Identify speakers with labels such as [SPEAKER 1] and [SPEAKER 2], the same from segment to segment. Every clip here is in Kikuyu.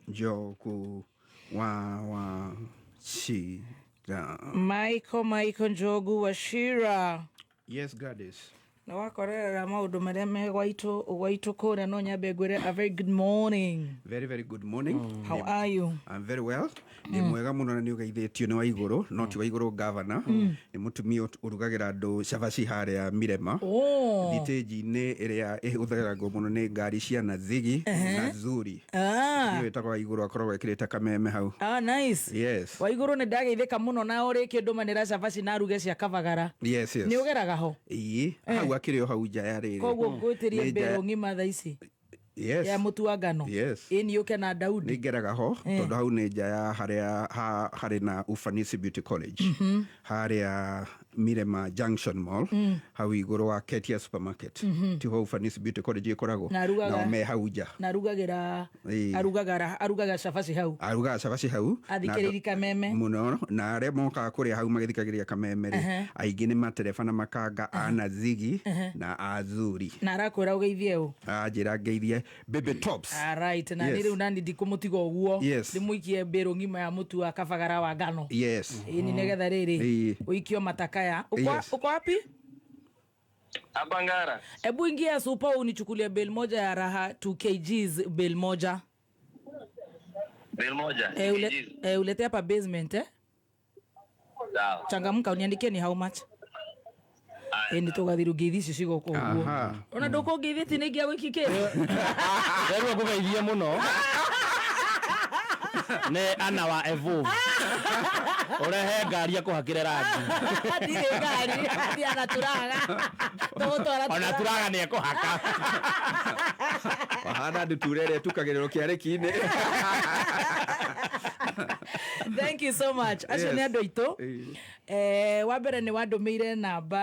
[SPEAKER 1] Njogu wa Chira.
[SPEAKER 2] Michael Michael Njogu Wachira.
[SPEAKER 1] Yes, Gladys.
[SPEAKER 2] Na wakorerera maũndũ marĩa me gwaitũ gwaitũ kũrĩa, no nyambe ngwĩre a very good morning.
[SPEAKER 1] Very, very good morning.
[SPEAKER 2] How are you?
[SPEAKER 1] I'm very well. Ndĩ mwega mũno na nĩ ũgeithĩtio nĩ Waigũrũ, no ti Waigũrũ governor, nĩ mũtumia ũrugagĩra andũ cabaci harĩa Mirema.
[SPEAKER 2] Oh.
[SPEAKER 1] Thitĩnji-inĩ ĩrĩa ĩhũthagĩragwo mũno nĩ ngari cia Nazigi na Zuri.
[SPEAKER 2] Ah.
[SPEAKER 1] Nĩ wĩtagwo Waigũrũ, akoragwo ekĩrĩte kameme hau.
[SPEAKER 2] Ah, nice.
[SPEAKER 1] Yes.
[SPEAKER 2] Waigũrũ, nĩ ndageithĩka mũno na o rĩngĩ ndũmanĩra cabaci na ruge cia kabagara.
[SPEAKER 1] Yes.
[SPEAKER 2] Nĩ ũgeraga ho?
[SPEAKER 1] Ĩĩ, hau akĩrĩ o hau nja ya rĩrĩ.
[SPEAKER 2] Koguo ngwĩtĩrie
[SPEAKER 1] Nĩ nja
[SPEAKER 2] mbĩrũ ng'ima thaa ici
[SPEAKER 1] Yes.
[SPEAKER 2] ya mũtu wa ngano.
[SPEAKER 1] Yes.
[SPEAKER 2] Ĩ nĩ ũke na Daudi.
[SPEAKER 1] Nĩ ngeraga ho tondũ hau nĩ nja ya harĩa harĩ na Ufanisi Beauty College, harĩa Mirema Junction Mall, hau igũrũ wa Ketia Supermarket, tiho Ufanisi Beauty College ĩkoragwo?
[SPEAKER 2] Na arugaga-
[SPEAKER 1] Nao me hau nja.
[SPEAKER 2] Na arugagĩra
[SPEAKER 1] Ĩĩ.
[SPEAKER 2] arugaga cabaci hau.
[SPEAKER 1] Arugaga cabaci hau.
[SPEAKER 2] Athikĩrĩri kameme.
[SPEAKER 1] Mũno, na arĩa mokaga kũrĩa hau magĩthikagĩrĩria kameme rĩ, aingĩ nĩ matereba na makanga a Nazigi na Azuri.
[SPEAKER 2] Na arakwĩra ũgeithie ũ?
[SPEAKER 1] Anjĩra ngeithie Baby Tops.
[SPEAKER 2] Alright, na
[SPEAKER 1] Yes.
[SPEAKER 2] nĩ rĩu nani ndikũmũtiga ũguo. Ndĩmũikie mbĩrũ ng'ima ya mũtu wa kabagara wa ngano. Ĩni nĩgetha rĩrĩ ũikio matakaya. Uko, uko wapi?
[SPEAKER 3] Hapa Ngara.
[SPEAKER 2] Ebu ingia supa unichukulie bale moja ya Raha 2 kgs, bale moja.
[SPEAKER 3] Bale moja.
[SPEAKER 2] E, ulete hapa basement, eh?
[SPEAKER 3] Sawa.
[SPEAKER 2] Changamka, uniandikie ni how much.
[SPEAKER 3] Aya.
[SPEAKER 2] Ĩ nĩ tũgathiĩ ngeithi icio cigoka ũguo. Ona ndũkũngeithĩtie nĩ ingĩa gwĩki kĩ.
[SPEAKER 4] Rĩu ngũgeithie mũno nĩ ana wa Evolve, ũrehe ngari akũhakĩre rangi.
[SPEAKER 2] Ndirĩ ngari, thiaga turaga tũgũtwara.
[SPEAKER 4] Ona turaga nĩ ekũhaka.
[SPEAKER 1] Wahana ndutura ĩrĩa ĩtukagĩrĩrwo kĩarĩki-inĩ.
[SPEAKER 2] Thank you so much, acio nĩ andũ aitũ. Wa mbere nĩ wandũmĩire namba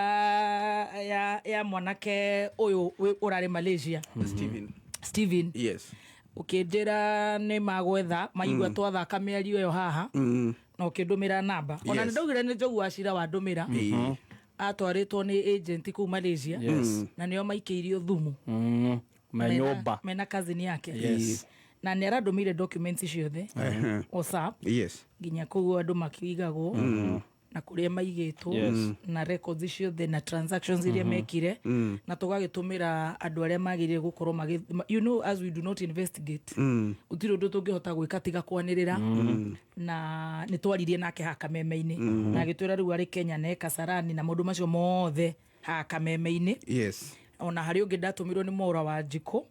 [SPEAKER 2] ya mwanake ũyũ ũrarĩ Malaysia.
[SPEAKER 1] Steven.
[SPEAKER 2] Steven.
[SPEAKER 1] Yes.
[SPEAKER 2] Ũkĩnjĩra nĩ magwetha maigua twathaka mĩario ĩyo haha na ũkĩndũmĩra namba ona nĩ ndaugire nĩ Njogu wa Cira wandũmĩra. Atwarĩtwo nĩ agent kũu Malaysia na nĩo maikĩirio thumu
[SPEAKER 4] Me nyũmba.
[SPEAKER 2] Mena cousin yake. Na nĩ arandũmĩire documents ciothe WhatsApp, nginya kũu andũ makĩigagwo na kũrĩa maigĩtwo na records ciothe na transactions iria mekire, na tũgagĩtũmĩra andũ arĩa magĩrĩire gũkorwo magĩ as we do not investigate, gũtirĩ ũndũ tũngĩhota gwĩka tiga kwanĩrĩra. Na nĩ twaririe nake haha kameme-inĩ na agĩtwĩra rĩu arĩ Kenya na e Kasarani na maũndũ macio mothe haha kameme-inĩ. Ona harĩ ũngĩ ndatũmirwo nĩ Mwaũra wa Njikũ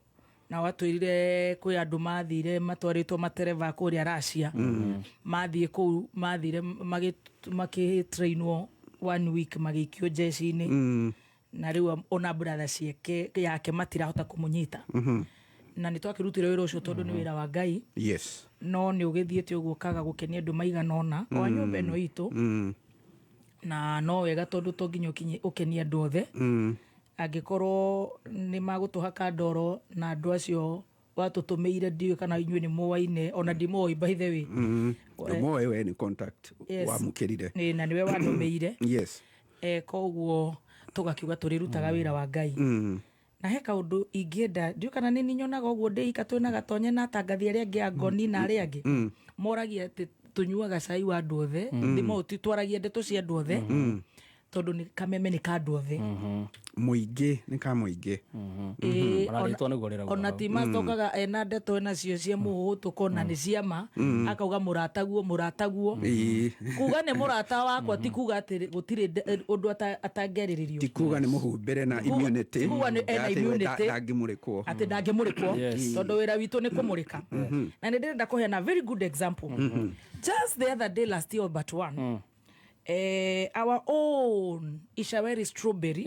[SPEAKER 2] na watwĩrire kwĩ andũ mathire matwarĩtwo matereba kũrĩa Russia, mathiĩ kũu mathire makĩtrainwo one week, magĩikio jeshi-inĩ, na rĩu ona brother ciake yake matirahota kũmũnyita. Na nĩ twakĩrutire wĩra ũcio tondũ nĩ wĩra wa Ngai. No nĩ ũgĩthiĩte ũguo ũkaga gũkenia andũ maigana ũna o a nyũmba ĩno itũ, na no wega tondũ to nginya ũkenie andũ othe. Angĩkorwo nĩ magũtũhaka ndoro na andũ acio watũtũmĩire, ndiũĩ kana inyuĩ nĩ mũwaine, ona ndimũĩ, by the way.
[SPEAKER 1] Moĩ we nĩ contact wamũkĩrire.
[SPEAKER 2] Ĩ, na nĩwe wandũmĩire. Koguo tũgakiuga tũrĩrutaga wĩra wa Ngai. Na he kaũndũ ingĩenda, ndiũĩ kana nĩ nyonaga ũguo ndĩ ika twĩna Gatonye na atangathi arĩa angĩ a ngoni na arĩa angĩ moragia atĩ tũnyuaga cai wa andũ othe, thimo twaragia ndeto cia andũ othe tondũ nĩ kameme nĩ ka andũ othe.
[SPEAKER 1] Mũingĩ, nĩ ka mũingĩ.
[SPEAKER 2] Ĩĩ,
[SPEAKER 4] Ona rĩtwa nĩguo rĩrauga
[SPEAKER 2] ona
[SPEAKER 4] hau.
[SPEAKER 2] ti macokaga ena ndeto enacio cia mũhũtũko na nĩ ciama, akauga mũrataguo mũrataguo. Kuga nĩ mũrata wakwa ti kuga atĩ gũtirĩ ũndũ atangĩarĩrĩrio.
[SPEAKER 1] Ti kuga nĩ mũhumbĩre na immunity.
[SPEAKER 2] Ti kuga nĩ ena
[SPEAKER 1] Atĩ we
[SPEAKER 2] immunity.
[SPEAKER 1] ndangĩmũrĩkwo.
[SPEAKER 2] Atĩ ndangĩmũrĩkwo. Tondũ wĩra witũ nĩ kũmũrĩka. Na nĩ ndĩrenda kũheana very good example. Just the other day, last year but one, our own Ishaweri Strawberry,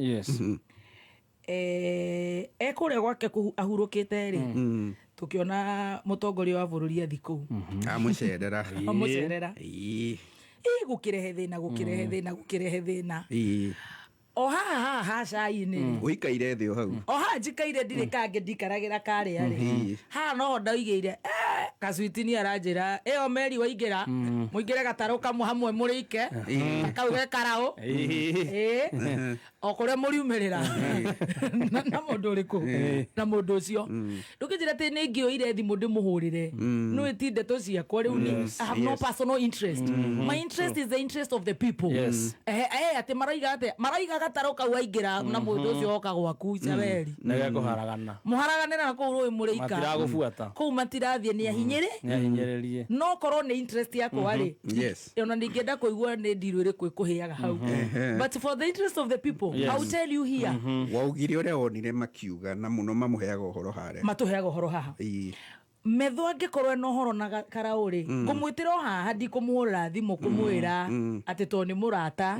[SPEAKER 2] ekũrĩa gwake ahurũkĩte rĩ, tũkĩona mũtongoria wa bũrũri athi kũu.
[SPEAKER 1] Amũcerera.
[SPEAKER 2] Amũcerera. Ĩ gũkĩrehe thĩna, gũkĩrehe thĩna, gũkĩrehe thĩna. O haha haha ha cai-inĩ rĩ,
[SPEAKER 1] Ũikaire thĩ o hau.
[SPEAKER 2] O haha njikaire ndirĩ kangĩ ndikaragĩra karĩa rĩ, haha noho ndaigĩire kacwiti nĩ aranjĩra ĩyo meri waingĩra mũingĩre gatarũ kamwe hamwe mũrĩike kau ge karaũ. Ĩĩ, o kũrĩa mũriumĩrĩra na mũndũ ũrĩkũ na mũndũ ũcio ndũkĩnjĩra atĩ nĩ ngĩoire thimũ ndĩmũhũrĩre no ĩti ndeto ciakwa rĩu I have no personal interest. My interest is the interest of the people. Atĩ maraiga atĩ maraiga gatarũ kau aingĩra na mũndũ ũcio oka gwaku Icaberi.
[SPEAKER 4] Nĩgekũharagana.
[SPEAKER 2] Mũharaganĩra na kũu rũĩ mũrĩika.
[SPEAKER 4] Matiragũbuata.
[SPEAKER 2] Kũu matirathiĩ nĩ ahinyĩrĩ.
[SPEAKER 4] Nĩahinyĩrĩrie.
[SPEAKER 2] No korwo nĩ interest yakwa rĩ, ona ningĩenda kũigua nĩ ndirũ ĩrĩkũ ĩkũhĩaga hau, but for the interest of the people, I will tell you here.
[SPEAKER 1] Waugire ũrĩa wonire makiuga na mũno mamũheaga ũhoro harĩa.
[SPEAKER 2] Matũheaga ũhoro haha. Metho angĩkorwo ena ũhoro na karaũ rĩ, ngũmwĩtĩra o haha, ndikũmũhũrĩra thimũ kũmwĩra atĩ tondũ nĩ mũrata.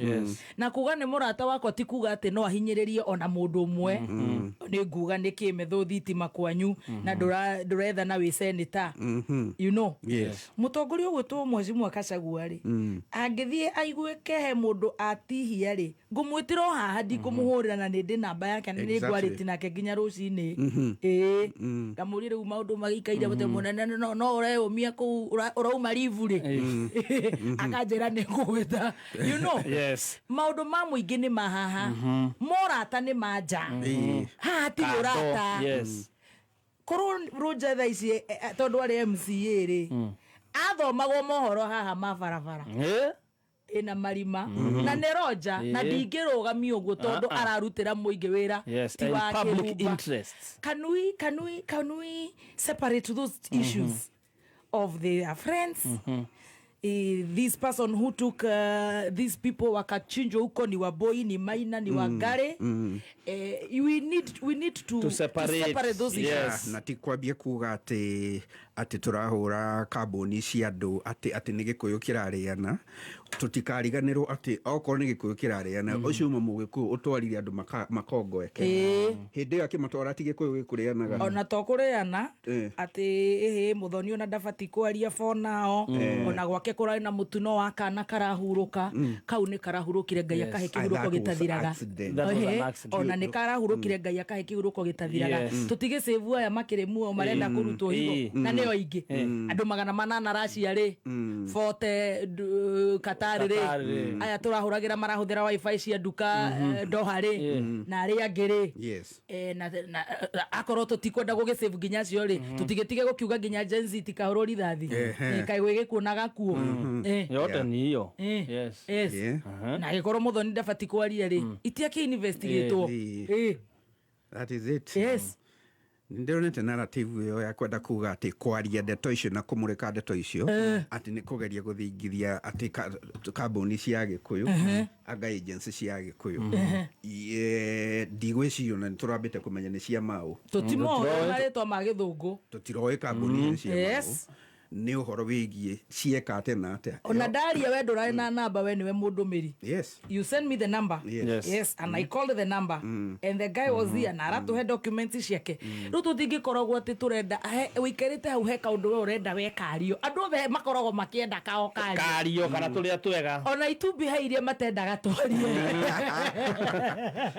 [SPEAKER 2] Na kuga nĩ mũrata wakwa ti kuga atĩ no ahinyĩrĩrie ona mũndũ ũmwe. Nĩ nguga nĩkĩ metho thitima kwanyu na ndũretha na wĩ seneta you know Mũtongoria ũgwĩtwo Mheshimiwa Gachagua rĩ, angĩthiĩ aiguĩke he mũndũ atihia rĩ, ngũmwĩtĩra o haha, ndikũmũhũrĩra, na nĩ ndĩ namba yake na nĩ ngwarĩti nake nginya rũcinĩ. Ĩĩ, ngamũria rĩu maũndũ magĩikaire mũtĩ mũnene no ũreyũmia kũu ũrauma ribu rĩ, akanjĩra nĩ ngũgwĩta you know. Maũndũ ma mũingĩ nĩ ma haha, morata nĩ ma nja. Haha hatirĩ
[SPEAKER 4] Kando.
[SPEAKER 2] ũrata. Korwo Rũnja thaa ici tondũ arĩ MCA rĩ, athomagwo mohoro haha ma barabara ĩna marima na nĩ Roja na ndingĩrũgamia ũguo tondũ
[SPEAKER 4] Ah, ah.
[SPEAKER 2] ararutĩra mũingĩ wĩra ti
[SPEAKER 4] And
[SPEAKER 2] wa
[SPEAKER 4] public
[SPEAKER 2] kĩrumba.
[SPEAKER 4] interests.
[SPEAKER 2] Can we separate those issues of their friends? This person who took these people wakachinjwa huko ni Waboi, ni Maina, ni Wangare. We need
[SPEAKER 4] To separate.
[SPEAKER 2] to separate those issues.
[SPEAKER 1] Na ti kwambia kuga atĩ tũrahũra kambuni cia andũ atĩ nĩ Gĩkũyũ kĩrarĩana. Tũtikariganĩrwo atĩ okorwo nĩ Gĩkũyũ kĩrarĩana, ũcio uma Mũgĩkũyũ ũtwarire andũ makongoeke. Hĩndĩ ĩyo akĩmatwara ti Gĩkũyũ gĩkũrĩanaga.
[SPEAKER 2] Ona to kũrĩana atĩ ĩhĩ Mũthoni ona ndabati kwaria for now, ona gwake kũrarĩ na mũtino wa kana karahurũka. Kau nĩ karahurũkire, Ngai akahe
[SPEAKER 1] Ah,
[SPEAKER 2] kĩhurũko
[SPEAKER 1] that was
[SPEAKER 2] gĩtathiraga.
[SPEAKER 1] accident.
[SPEAKER 4] That was an
[SPEAKER 2] Ehe,
[SPEAKER 4] accident.
[SPEAKER 2] ona nĩ karahurũkire, Ngai akahe kĩhurũko gĩtathiraga. Tũtigĩcĩvu aya makĩrĩ muoyo marenda kũrutwo higo na nĩo aingĩ andũ 800 Racia rĩ, 40 Qatar rĩ,
[SPEAKER 4] Qatar rĩ.
[SPEAKER 2] aya tũrahũragĩra marahũthĩra WiFi cia nduka Doha rĩ, na arĩa angĩ rĩ. Na akorwo tũtikwenda gũgĩsave nginya acio rĩ, tũtigĩtige gũkiuga nginya Gen Z tikahũrwo rithathi. Kaĩ gwĩgĩkuo na gakuo.
[SPEAKER 4] Yote ni hiyo.
[SPEAKER 2] Na agĩkorwo Mũthoni ndabati kwaria rĩ, itiakĩ investigatwo.
[SPEAKER 1] That is it. Nĩndĩronete narrative ĩyo ya kwenda kuga atĩ kwaria ndeto icio na kũmũrĩka ndeto icio atĩ nĩ kũgeria gũthingithia atĩ kambuni cia Gĩkũyũ anga agency cia Gĩkũyũ. Ndigwĩciria ona nĩ tũrambĩte kũmenya nĩ cia maũ.
[SPEAKER 2] Tũtimoĩ marĩtwa ma gĩthũngũ.
[SPEAKER 1] Tũtiroĩ kambuni icio cia maũ nĩ ũhoro wĩgiĩ cieka atĩa na atĩa.
[SPEAKER 2] Ona ndaria we ndũrarĩ na namba, we nĩwe mũndũmĩri. You send me the number. Yes, and I called the number and the guy was here na aratũhe documents ciake. Rĩu tũtingĩkoragwo atĩ tũrenda ũikarĩte hau he kaũndũ we ũrenda wekario. Andũ othe makoragwo makĩenda kao kario.
[SPEAKER 4] Kario kana tũrĩa twega.
[SPEAKER 2] Ona itumbĩ he iria matendaga twarie.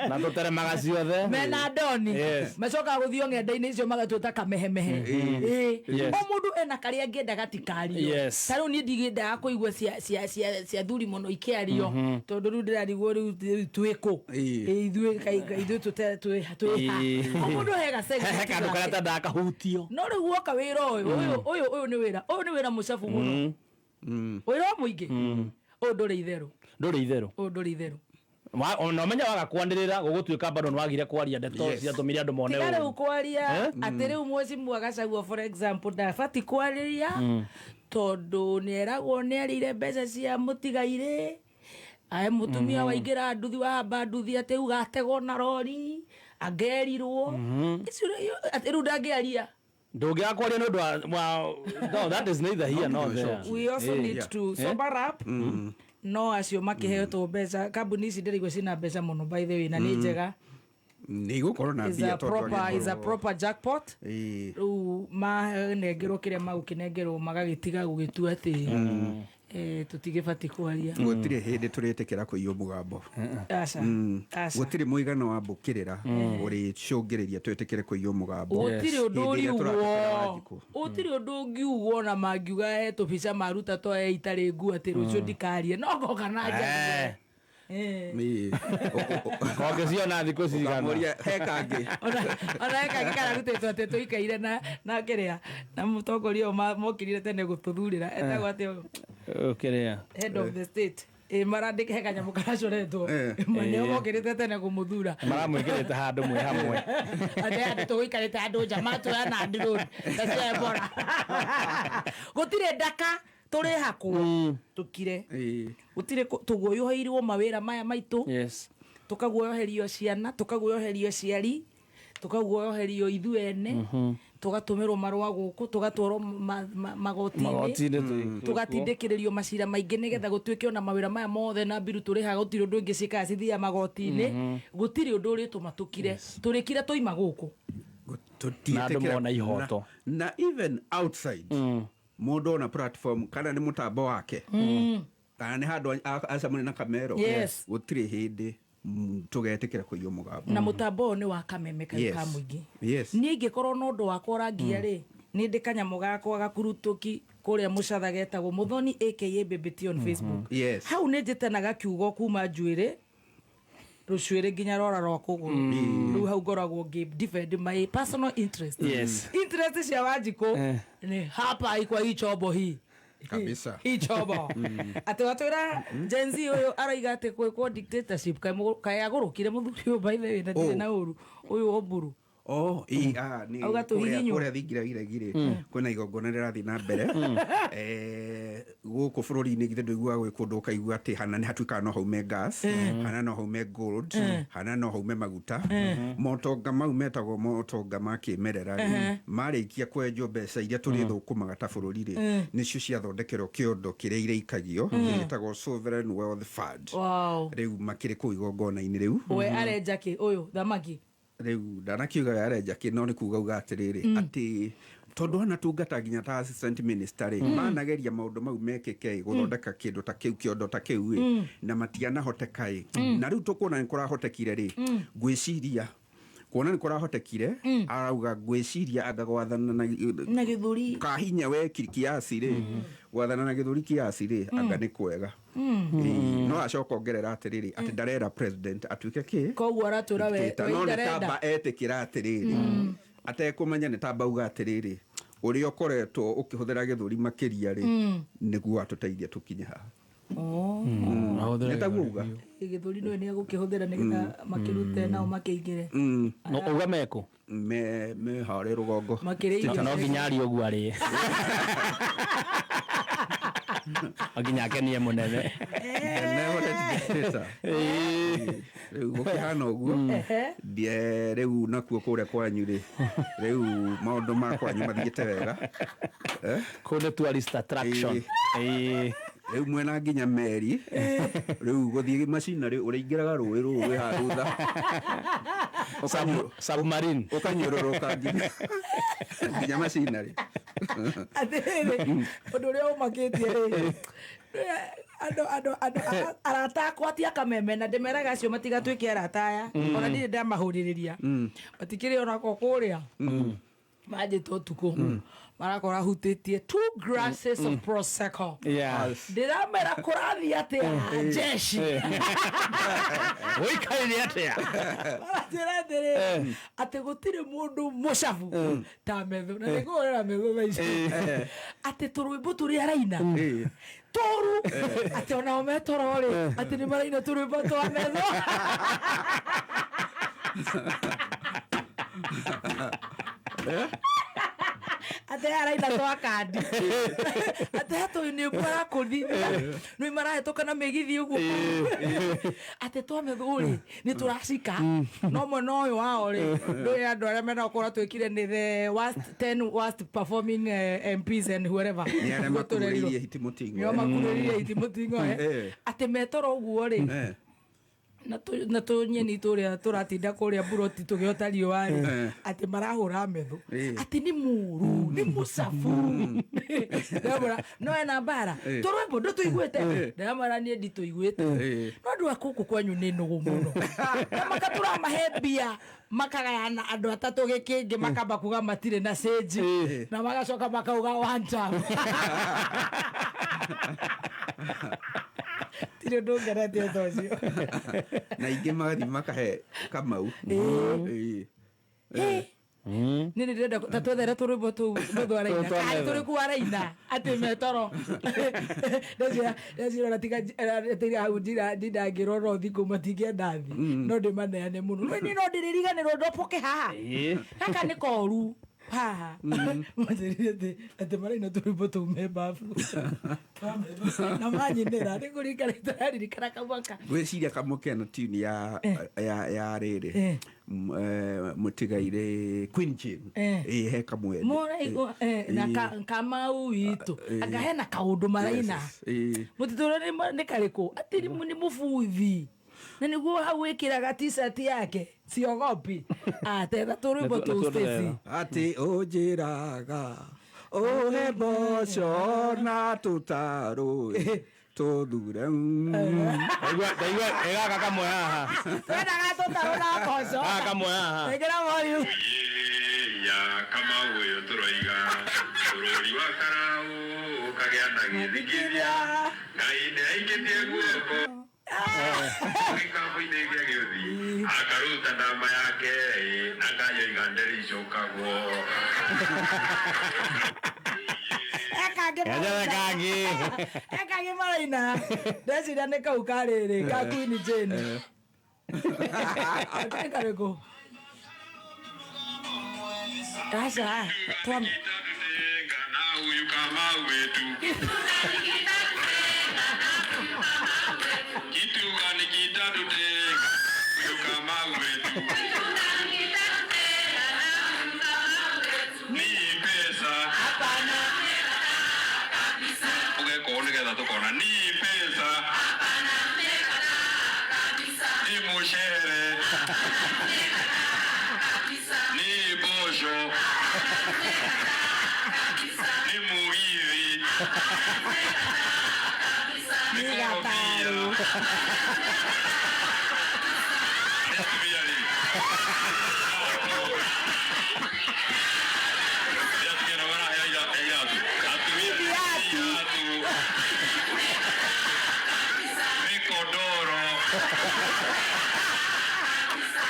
[SPEAKER 4] Na tũteremaga ciothe.
[SPEAKER 2] Mena ndoni. Macokaga gũthiĩ o ng'enda-inĩ icio magatuĩta kamehemehe. O mũndũ ena karĩa angĩenda gatikario. Ta rĩu niĩ ndigĩendaga kũigua cia thuri mũno ikĩario tondũ rĩu ndĩrarigwo rĩu twĩ kũ. Ithuĩ ithuĩ twĩ ha? O mũndũ he ga
[SPEAKER 4] He
[SPEAKER 2] segment
[SPEAKER 4] kandũ
[SPEAKER 2] gake.
[SPEAKER 4] karĩa atendaga kahutio.
[SPEAKER 2] No rĩu woka wĩra ũyũ ũyũ ũyũ ũyũ nĩ wĩra ũyũ nĩ wĩra mũcabu mũno, wĩra wa mũingĩ ũyũ ndũrĩ itherũ.
[SPEAKER 4] Ndũrĩ itherũ.
[SPEAKER 2] Ũyũ ndũrĩ itherũ.
[SPEAKER 4] Ona ũmenye waga kwanĩrĩra gũgũtuĩka bado nĩwagire kwaria ndeto ciatũmire andũ mone
[SPEAKER 2] Tiga rĩu
[SPEAKER 4] ũru.
[SPEAKER 2] kwaria atĩ rĩu Mheshimiwa Gachagua, for example, ndabati kwarĩria tondũ nĩeragwo nĩarĩire mbeca cia mũtigairĩ ae mũtumia waingĩra nduthi wahamba nduthi atĩ ugategwo na rori angerirwo icio atĩ rĩu ndangĩaria.
[SPEAKER 4] Ndũngĩaga kwaria nĩ ũndũ wa no, that is neither here nor there.
[SPEAKER 2] We also need to sober up. No acio makĩheetwo mbeca kambuni ici ndĩraigua cina mbeca mũno, by the way, na nĩ njega.
[SPEAKER 1] Nĩ igũkorwo na
[SPEAKER 2] Is
[SPEAKER 1] mbia
[SPEAKER 2] a
[SPEAKER 1] tondũ
[SPEAKER 2] proper is a
[SPEAKER 1] angĩkorwo-
[SPEAKER 2] proper jackpot. Rĩu manengerwo kĩrĩa magũkĩnengerwo magagĩtiga gũgĩtua atĩ Tũtigĩbatiĩ kwaria.
[SPEAKER 1] Gũtirĩ hĩndĩ tũrĩtĩkĩra kũiywo mũgambo.
[SPEAKER 2] Aca, aca.
[SPEAKER 1] Gũtirĩ mũigana wa mbũkĩrĩra ũrĩcũngĩrĩria twĩtĩkĩre kũiywo mũgambo.
[SPEAKER 2] Gũtirĩ ũndũ
[SPEAKER 1] Hĩndĩ ĩrĩa tũrabatara
[SPEAKER 2] ũriugwo,
[SPEAKER 1] Wanjikũ.
[SPEAKER 2] gũtirĩ ũndũ ũngiugwo na mangiuga he tũbica maruta twa itarĩ nguo atĩ rũciũ ndikarie no ngoka na njarie.
[SPEAKER 1] Ĩĩ.
[SPEAKER 4] Kongĩciona thikũ cigana.
[SPEAKER 1] Ũkamũria he kangĩ.
[SPEAKER 2] Ona he kangĩ kararutĩtwo atĩ tũikaire na kĩrĩa na mũtongoria ũyũ mokĩrire tene gũtũthurĩra etagwo atĩ ũyũ?
[SPEAKER 4] Ũkĩrĩa.
[SPEAKER 2] Head of the state. Ĩ marandĩke he kanyamũ karacoretwo nĩo mokĩrĩte tene kũmũthura.
[SPEAKER 4] Maramwĩkĩrĩte handũ mwĩ hamwe.
[SPEAKER 2] Atĩ andũ tũgũikarĩte andũ nja matuoya na drone ta cia Ebola. Gũtirĩ ndaka tũrĩhakwo tũkire. Gũtirĩ tũguoyoheirwo mawĩra maya maitũ. Tũkaguoyoherio ciana, tũkaguoyoherio aciari, tũkaguoyoherio ithuĩ ene, tũgatũmĩrwo marũa gũkũ, tũgatwarwo magoti-inĩ,
[SPEAKER 4] Magoti-inĩ.
[SPEAKER 2] Tũgatindĩkĩrĩrio macira maingĩ nĩgetha gũtuĩke ona mawĩra maya mothe na mbiru tũrĩhaga gũtirĩ ũndũ ũngĩ ciĩkaga cithiaga magoti-inĩ. Gũtirĩ ũndũ ũrĩtũma tũkire, tũrĩkire tũima gũkũ.
[SPEAKER 4] Na andũ mona ihoto.
[SPEAKER 1] Na even outside mũndũ ona platform kana nĩ mũtambo wake kana nĩ handũ acemania na kamero, gũtirĩ hĩndĩ tũgetĩkĩra kũiywo mũgambo.
[SPEAKER 2] Na mũtambo ũyũ nĩ wa kameme kau ka mũingĩ. Niĩ ingĩkorwo na ũndũ wakwa ũrangia rĩ, nĩ ndĩ kanyamũ gakwa gakurutũki kũrĩa mũcatha getagwo Mũthoni aka Baby on Facebook. Hau nĩ njĩtanaga kiugo kuma njuĩrĩ rũcuĩrĩ nginya rwara rwa kũgũrũ. Rĩu hau ngoragwo ngĩ defend my personal interest. Interest cia Wanjikũ nĩ hapa ikwa hii chombo hii.
[SPEAKER 1] Kabisa.
[SPEAKER 2] Hii chombo atĩ watwĩra Gen Z ũyũ aroiga atĩ gwĩkwo dictatorship. Kaĩ agũrũkire mũthuri ũyũ, by the way, na ndirĩ na ũru ũyũ Oburu.
[SPEAKER 1] Oh, ĩ, ah, nĩ
[SPEAKER 2] Auga tũhihinywo.
[SPEAKER 1] Kũrĩa thingira iregi rĩ, kwĩna igongona rĩrathiĩ na mbere. Gũkũ bũrũri-inĩ githĩ ndũiguaga gwĩ kũndũ ũkaigua atĩ hana nĩ hatuĩkaga no haume gas, hana no haume gold, hana no haume maguta. Motonga mau metagwo motonga ma kĩmerera rĩ, marĩkia kwenjwo mbeca iria tũrĩthũkũmaga ta bũrũri rĩ, nĩcio ciathondekerwo kĩondo kĩrĩa irĩikagio gĩtagwo Sovereign Wealth Fund. Rĩu makĩrĩ kũu igongona-inĩ rĩu.
[SPEAKER 2] We arenja kĩ ũyũ thamaki?
[SPEAKER 1] Rĩu ndanakiuga we arenja kĩ, no nĩ kuga uga atĩrĩrĩ atĩ tondũ anatungata nginya ta assistant minister rĩ, manageria maũndũ mau mekĩke ĩ, gũthondeka kĩndũ ta kĩu, kĩondo ta kĩu ĩ, na matianahoteka ĩ, na rĩu tũkuona nĩ kũrahotekire rĩ, ngwĩciria kuona nĩ kũrahotekire, arauga ngwĩciria anga gwathana na
[SPEAKER 2] na gĩthũri
[SPEAKER 1] kahinya we kiasi rĩ, gwathana na gĩthũri kiasi rĩ, anga nĩ kwega. Ĩĩ, no acoka ongerera atĩrĩrĩ atĩ ndarera president atuĩke kĩ
[SPEAKER 2] Koguo aratwĩra we
[SPEAKER 1] dictator.
[SPEAKER 2] we
[SPEAKER 1] No nĩ
[SPEAKER 2] ndarenda.
[SPEAKER 1] tamba etĩkĩra atĩrĩrĩ atekũmenya nĩ tamba uga atĩrĩrĩ ũrĩa ũkoretwo ũkĩhũthĩra gĩthũri makĩria rĩ, nĩguo atũteithie tũkinye haha. Nĩ taguo uga.
[SPEAKER 2] Gĩthũri nĩwe nĩ egũkĩhũthĩra nĩgetha makĩrute nao makĩingĩre.
[SPEAKER 4] No uga mekũ?
[SPEAKER 1] Me harĩa rũgongo.
[SPEAKER 2] Makĩrĩa.
[SPEAKER 4] No nginya arie ũguo arĩe. No nginya akenie mũnene.
[SPEAKER 1] Benevolent dictator. Rĩu gũkĩhana ũguo. Rĩu nakuo kũrĩa kwanyu rĩ, rĩu maũndũ ma kwanyu mathiĩte wega. Eh?
[SPEAKER 4] Kũu nĩ tourist attraction. Ĩĩ.
[SPEAKER 1] Rĩu mwena nginya meri rĩu gũthiĩ macinarĩ ũrĩingĩraga rũĩ rũu rwĩ haha thutha.
[SPEAKER 4] Submarine.
[SPEAKER 1] Ũkanyũrũrũka nginya macinarĩ.
[SPEAKER 2] Atĩrĩrĩ, ũndũ ũrĩa ũmakĩtie rĩ, andũ arata akwa ti akameme na ndĩmeraga acio matigatuĩke arata aya, ona ndirĩ ndamahũrĩrĩria matikĩrĩ onako kũrĩa manjĩta ũtukũ marakora hutĩtie two glasses of prosecco. Ndĩramera kũrathiĩ atĩa jeshi.
[SPEAKER 4] Ũikarire atĩa?
[SPEAKER 2] Maranjĩra atĩrĩrĩ atĩ gũtirĩ mũndũ mũcabu ta metho na nĩngũhũrĩra metho thaa ici atĩ tũrwĩmbo tũrĩa araina tũru atĩ onao metoro rĩ atĩ nĩ maraina tũrwĩmbo twa metho. Atĩ araina twa kandi atĩ hatũ nĩ arakũthithia nĩ marahĩtũka na mĩgithi ũguo atĩ twa metho rĩ nĩ tũracika no mwena ũyũ wao rĩ ndũĩ andũ arĩa mena ũkũra twĩkire nĩ the worst 10 worst performing MPs and whoever.
[SPEAKER 1] Nĩ arĩa makururĩirie hiti mũting'oe.
[SPEAKER 2] Nĩo makururĩirie hiti mũting'oe. Atĩ metoro ũguo rĩ. Na tũnyeni tũrĩa tũratinda kũrĩa mburoti tũgĩota riũa rĩ, atĩ marahũra metho, atĩ nĩ mũru, nĩ mũcabu. Ndĩramwĩra, no ena mbara tũrwĩmbo ndũtũiguĩte. Ndĩramwĩra niĩ nditũiguĩte, no andũ a gũkũ kwanyu nĩ nũgũ mũno, na makatũramahe mbia makagayana andũ atatũ gĩkĩngĩ, makamba kuga matirĩ na cĩnji, na magacoka makauga one time. Tirĩ ũndũ ngeretie ta ũcio.
[SPEAKER 1] Na ingĩ magathiĩ makahe Kamau.
[SPEAKER 2] Nĩ ndĩrenda ta twethere tũrwĩmbo tũu mũndũ araina.
[SPEAKER 4] Tũu twa
[SPEAKER 2] Kaĩ
[SPEAKER 4] metho.
[SPEAKER 2] tũrĩkũ araina atĩ metoro. Ndecira tiga tiga hau njira ndindangĩrwo no thikũ matingĩenda thi no ndĩmaneane mũno, no niĩ no ndĩrĩriganĩrwo ndopoke haha. Gaka nĩ koru haha manjĩrire atĩ maraina tũrwĩmbo tũu me babu na manyinĩra nĩ kũririkana itararirikana kamwaka.
[SPEAKER 1] Ngwĩciria kamwe kena tune ya rĩrĩ, mũtigairĩ Queen Jane. Ĩ he kamwe.
[SPEAKER 2] Mũraigua na Kamau witũ anga hena kaũndũ maraina.
[SPEAKER 1] Yes, ĩ.
[SPEAKER 2] Mũtitũ nĩ karĩkũ atĩ nĩ mũbuthi na nĩguo hau wĩkĩraga t-shirt yake siogopi atetha tũrwĩmbo
[SPEAKER 4] Nĩtuo-
[SPEAKER 2] tũu
[SPEAKER 4] nĩtuo
[SPEAKER 2] Stacy.
[SPEAKER 4] ndĩrera.
[SPEAKER 1] Atĩ ũnjĩraga ũhe mboco na tũtarũ tũthure.
[SPEAKER 4] Ndaigua ĩgaka kamwe haha.
[SPEAKER 2] Twendaga tũtarũ na mboco.
[SPEAKER 4] Gaka kamwe haha.
[SPEAKER 2] Ĩkĩra volume.
[SPEAKER 3] Ya Kamau ũyũ tũroiga bũrũri wa Karau ũkagĩa na gĩthigithia, Ngai nĩ aikĩtie guoko gĩkabũ-inĩ gĩa gĩũthi akaruta ndama yake na kayoiga ndĩrĩcokagwo.
[SPEAKER 2] Ekangĩ.
[SPEAKER 4] Ethere kangĩ.
[SPEAKER 2] Ekangĩ maraina, ndeciria nĩ kau karĩrĩ ka Queen Jane. Nĩ karĩkũ? Aca twa
[SPEAKER 3] na huyu Kamau wetu kituga nĩ kitatutenga huyu Kamau wetu ni pesa ũgeka ũũ nĩgetha tũkona ni pesa ni mũcere ni mboco ni mũgithi ni
[SPEAKER 2] Ni gatarũ.
[SPEAKER 3] Nĩ atumia rĩ. Nĩ atumia nao maraheo iratũ. Atumia
[SPEAKER 2] Ni viatu.
[SPEAKER 3] iratũ. Mĩkondoro.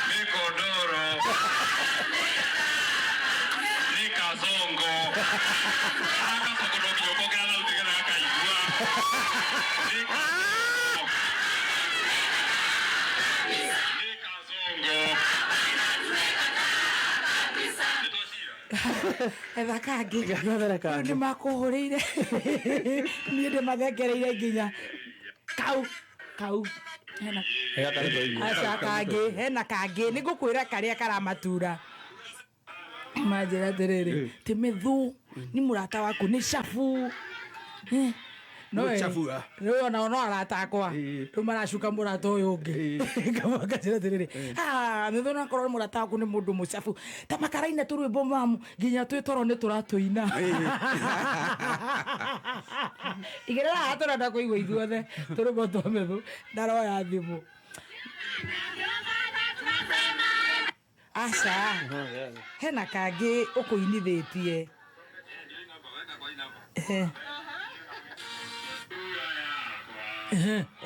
[SPEAKER 3] Mĩkondoro. Nĩ kasongo. Gaka kasongo no nginya ũkongerera thauti nĩgetha gakaigua. Nĩ kasongo. Nĩ kasongo. Nĩ twacira.
[SPEAKER 2] Etha kangĩ.
[SPEAKER 4] Ethere kangĩ.
[SPEAKER 2] Nĩ makũhũrĩire, niĩ ndĩmathekereire nginya kau kau hena.
[SPEAKER 4] Gaka nĩ twaigua.
[SPEAKER 2] Aca kangĩ, hena kangĩ nĩ ngũkwĩra karĩa karamatura manjĩra atĩrĩrĩ ti mĩthu nĩ mũrata waku nĩ cabu. No
[SPEAKER 1] Nĩ cabu, ah.
[SPEAKER 2] rĩu ona no arata akwa rĩu maracuka mũrata ũyũ ũngĩ ngacĩra atĩrĩrĩ, "Ah, mĩthu nakorwo nĩ mũrata waku nĩ mũndũ mũcabu ta makaraina tũrwĩmbo mamu nginya twĩ toro nĩ tũratũina." Igĩrĩra haha tũrenda kũigua ithuothe tũrwĩmbo twa mĩthu. Ndaroya thimũ. Aca hena kangĩ ũkũinithĩtie.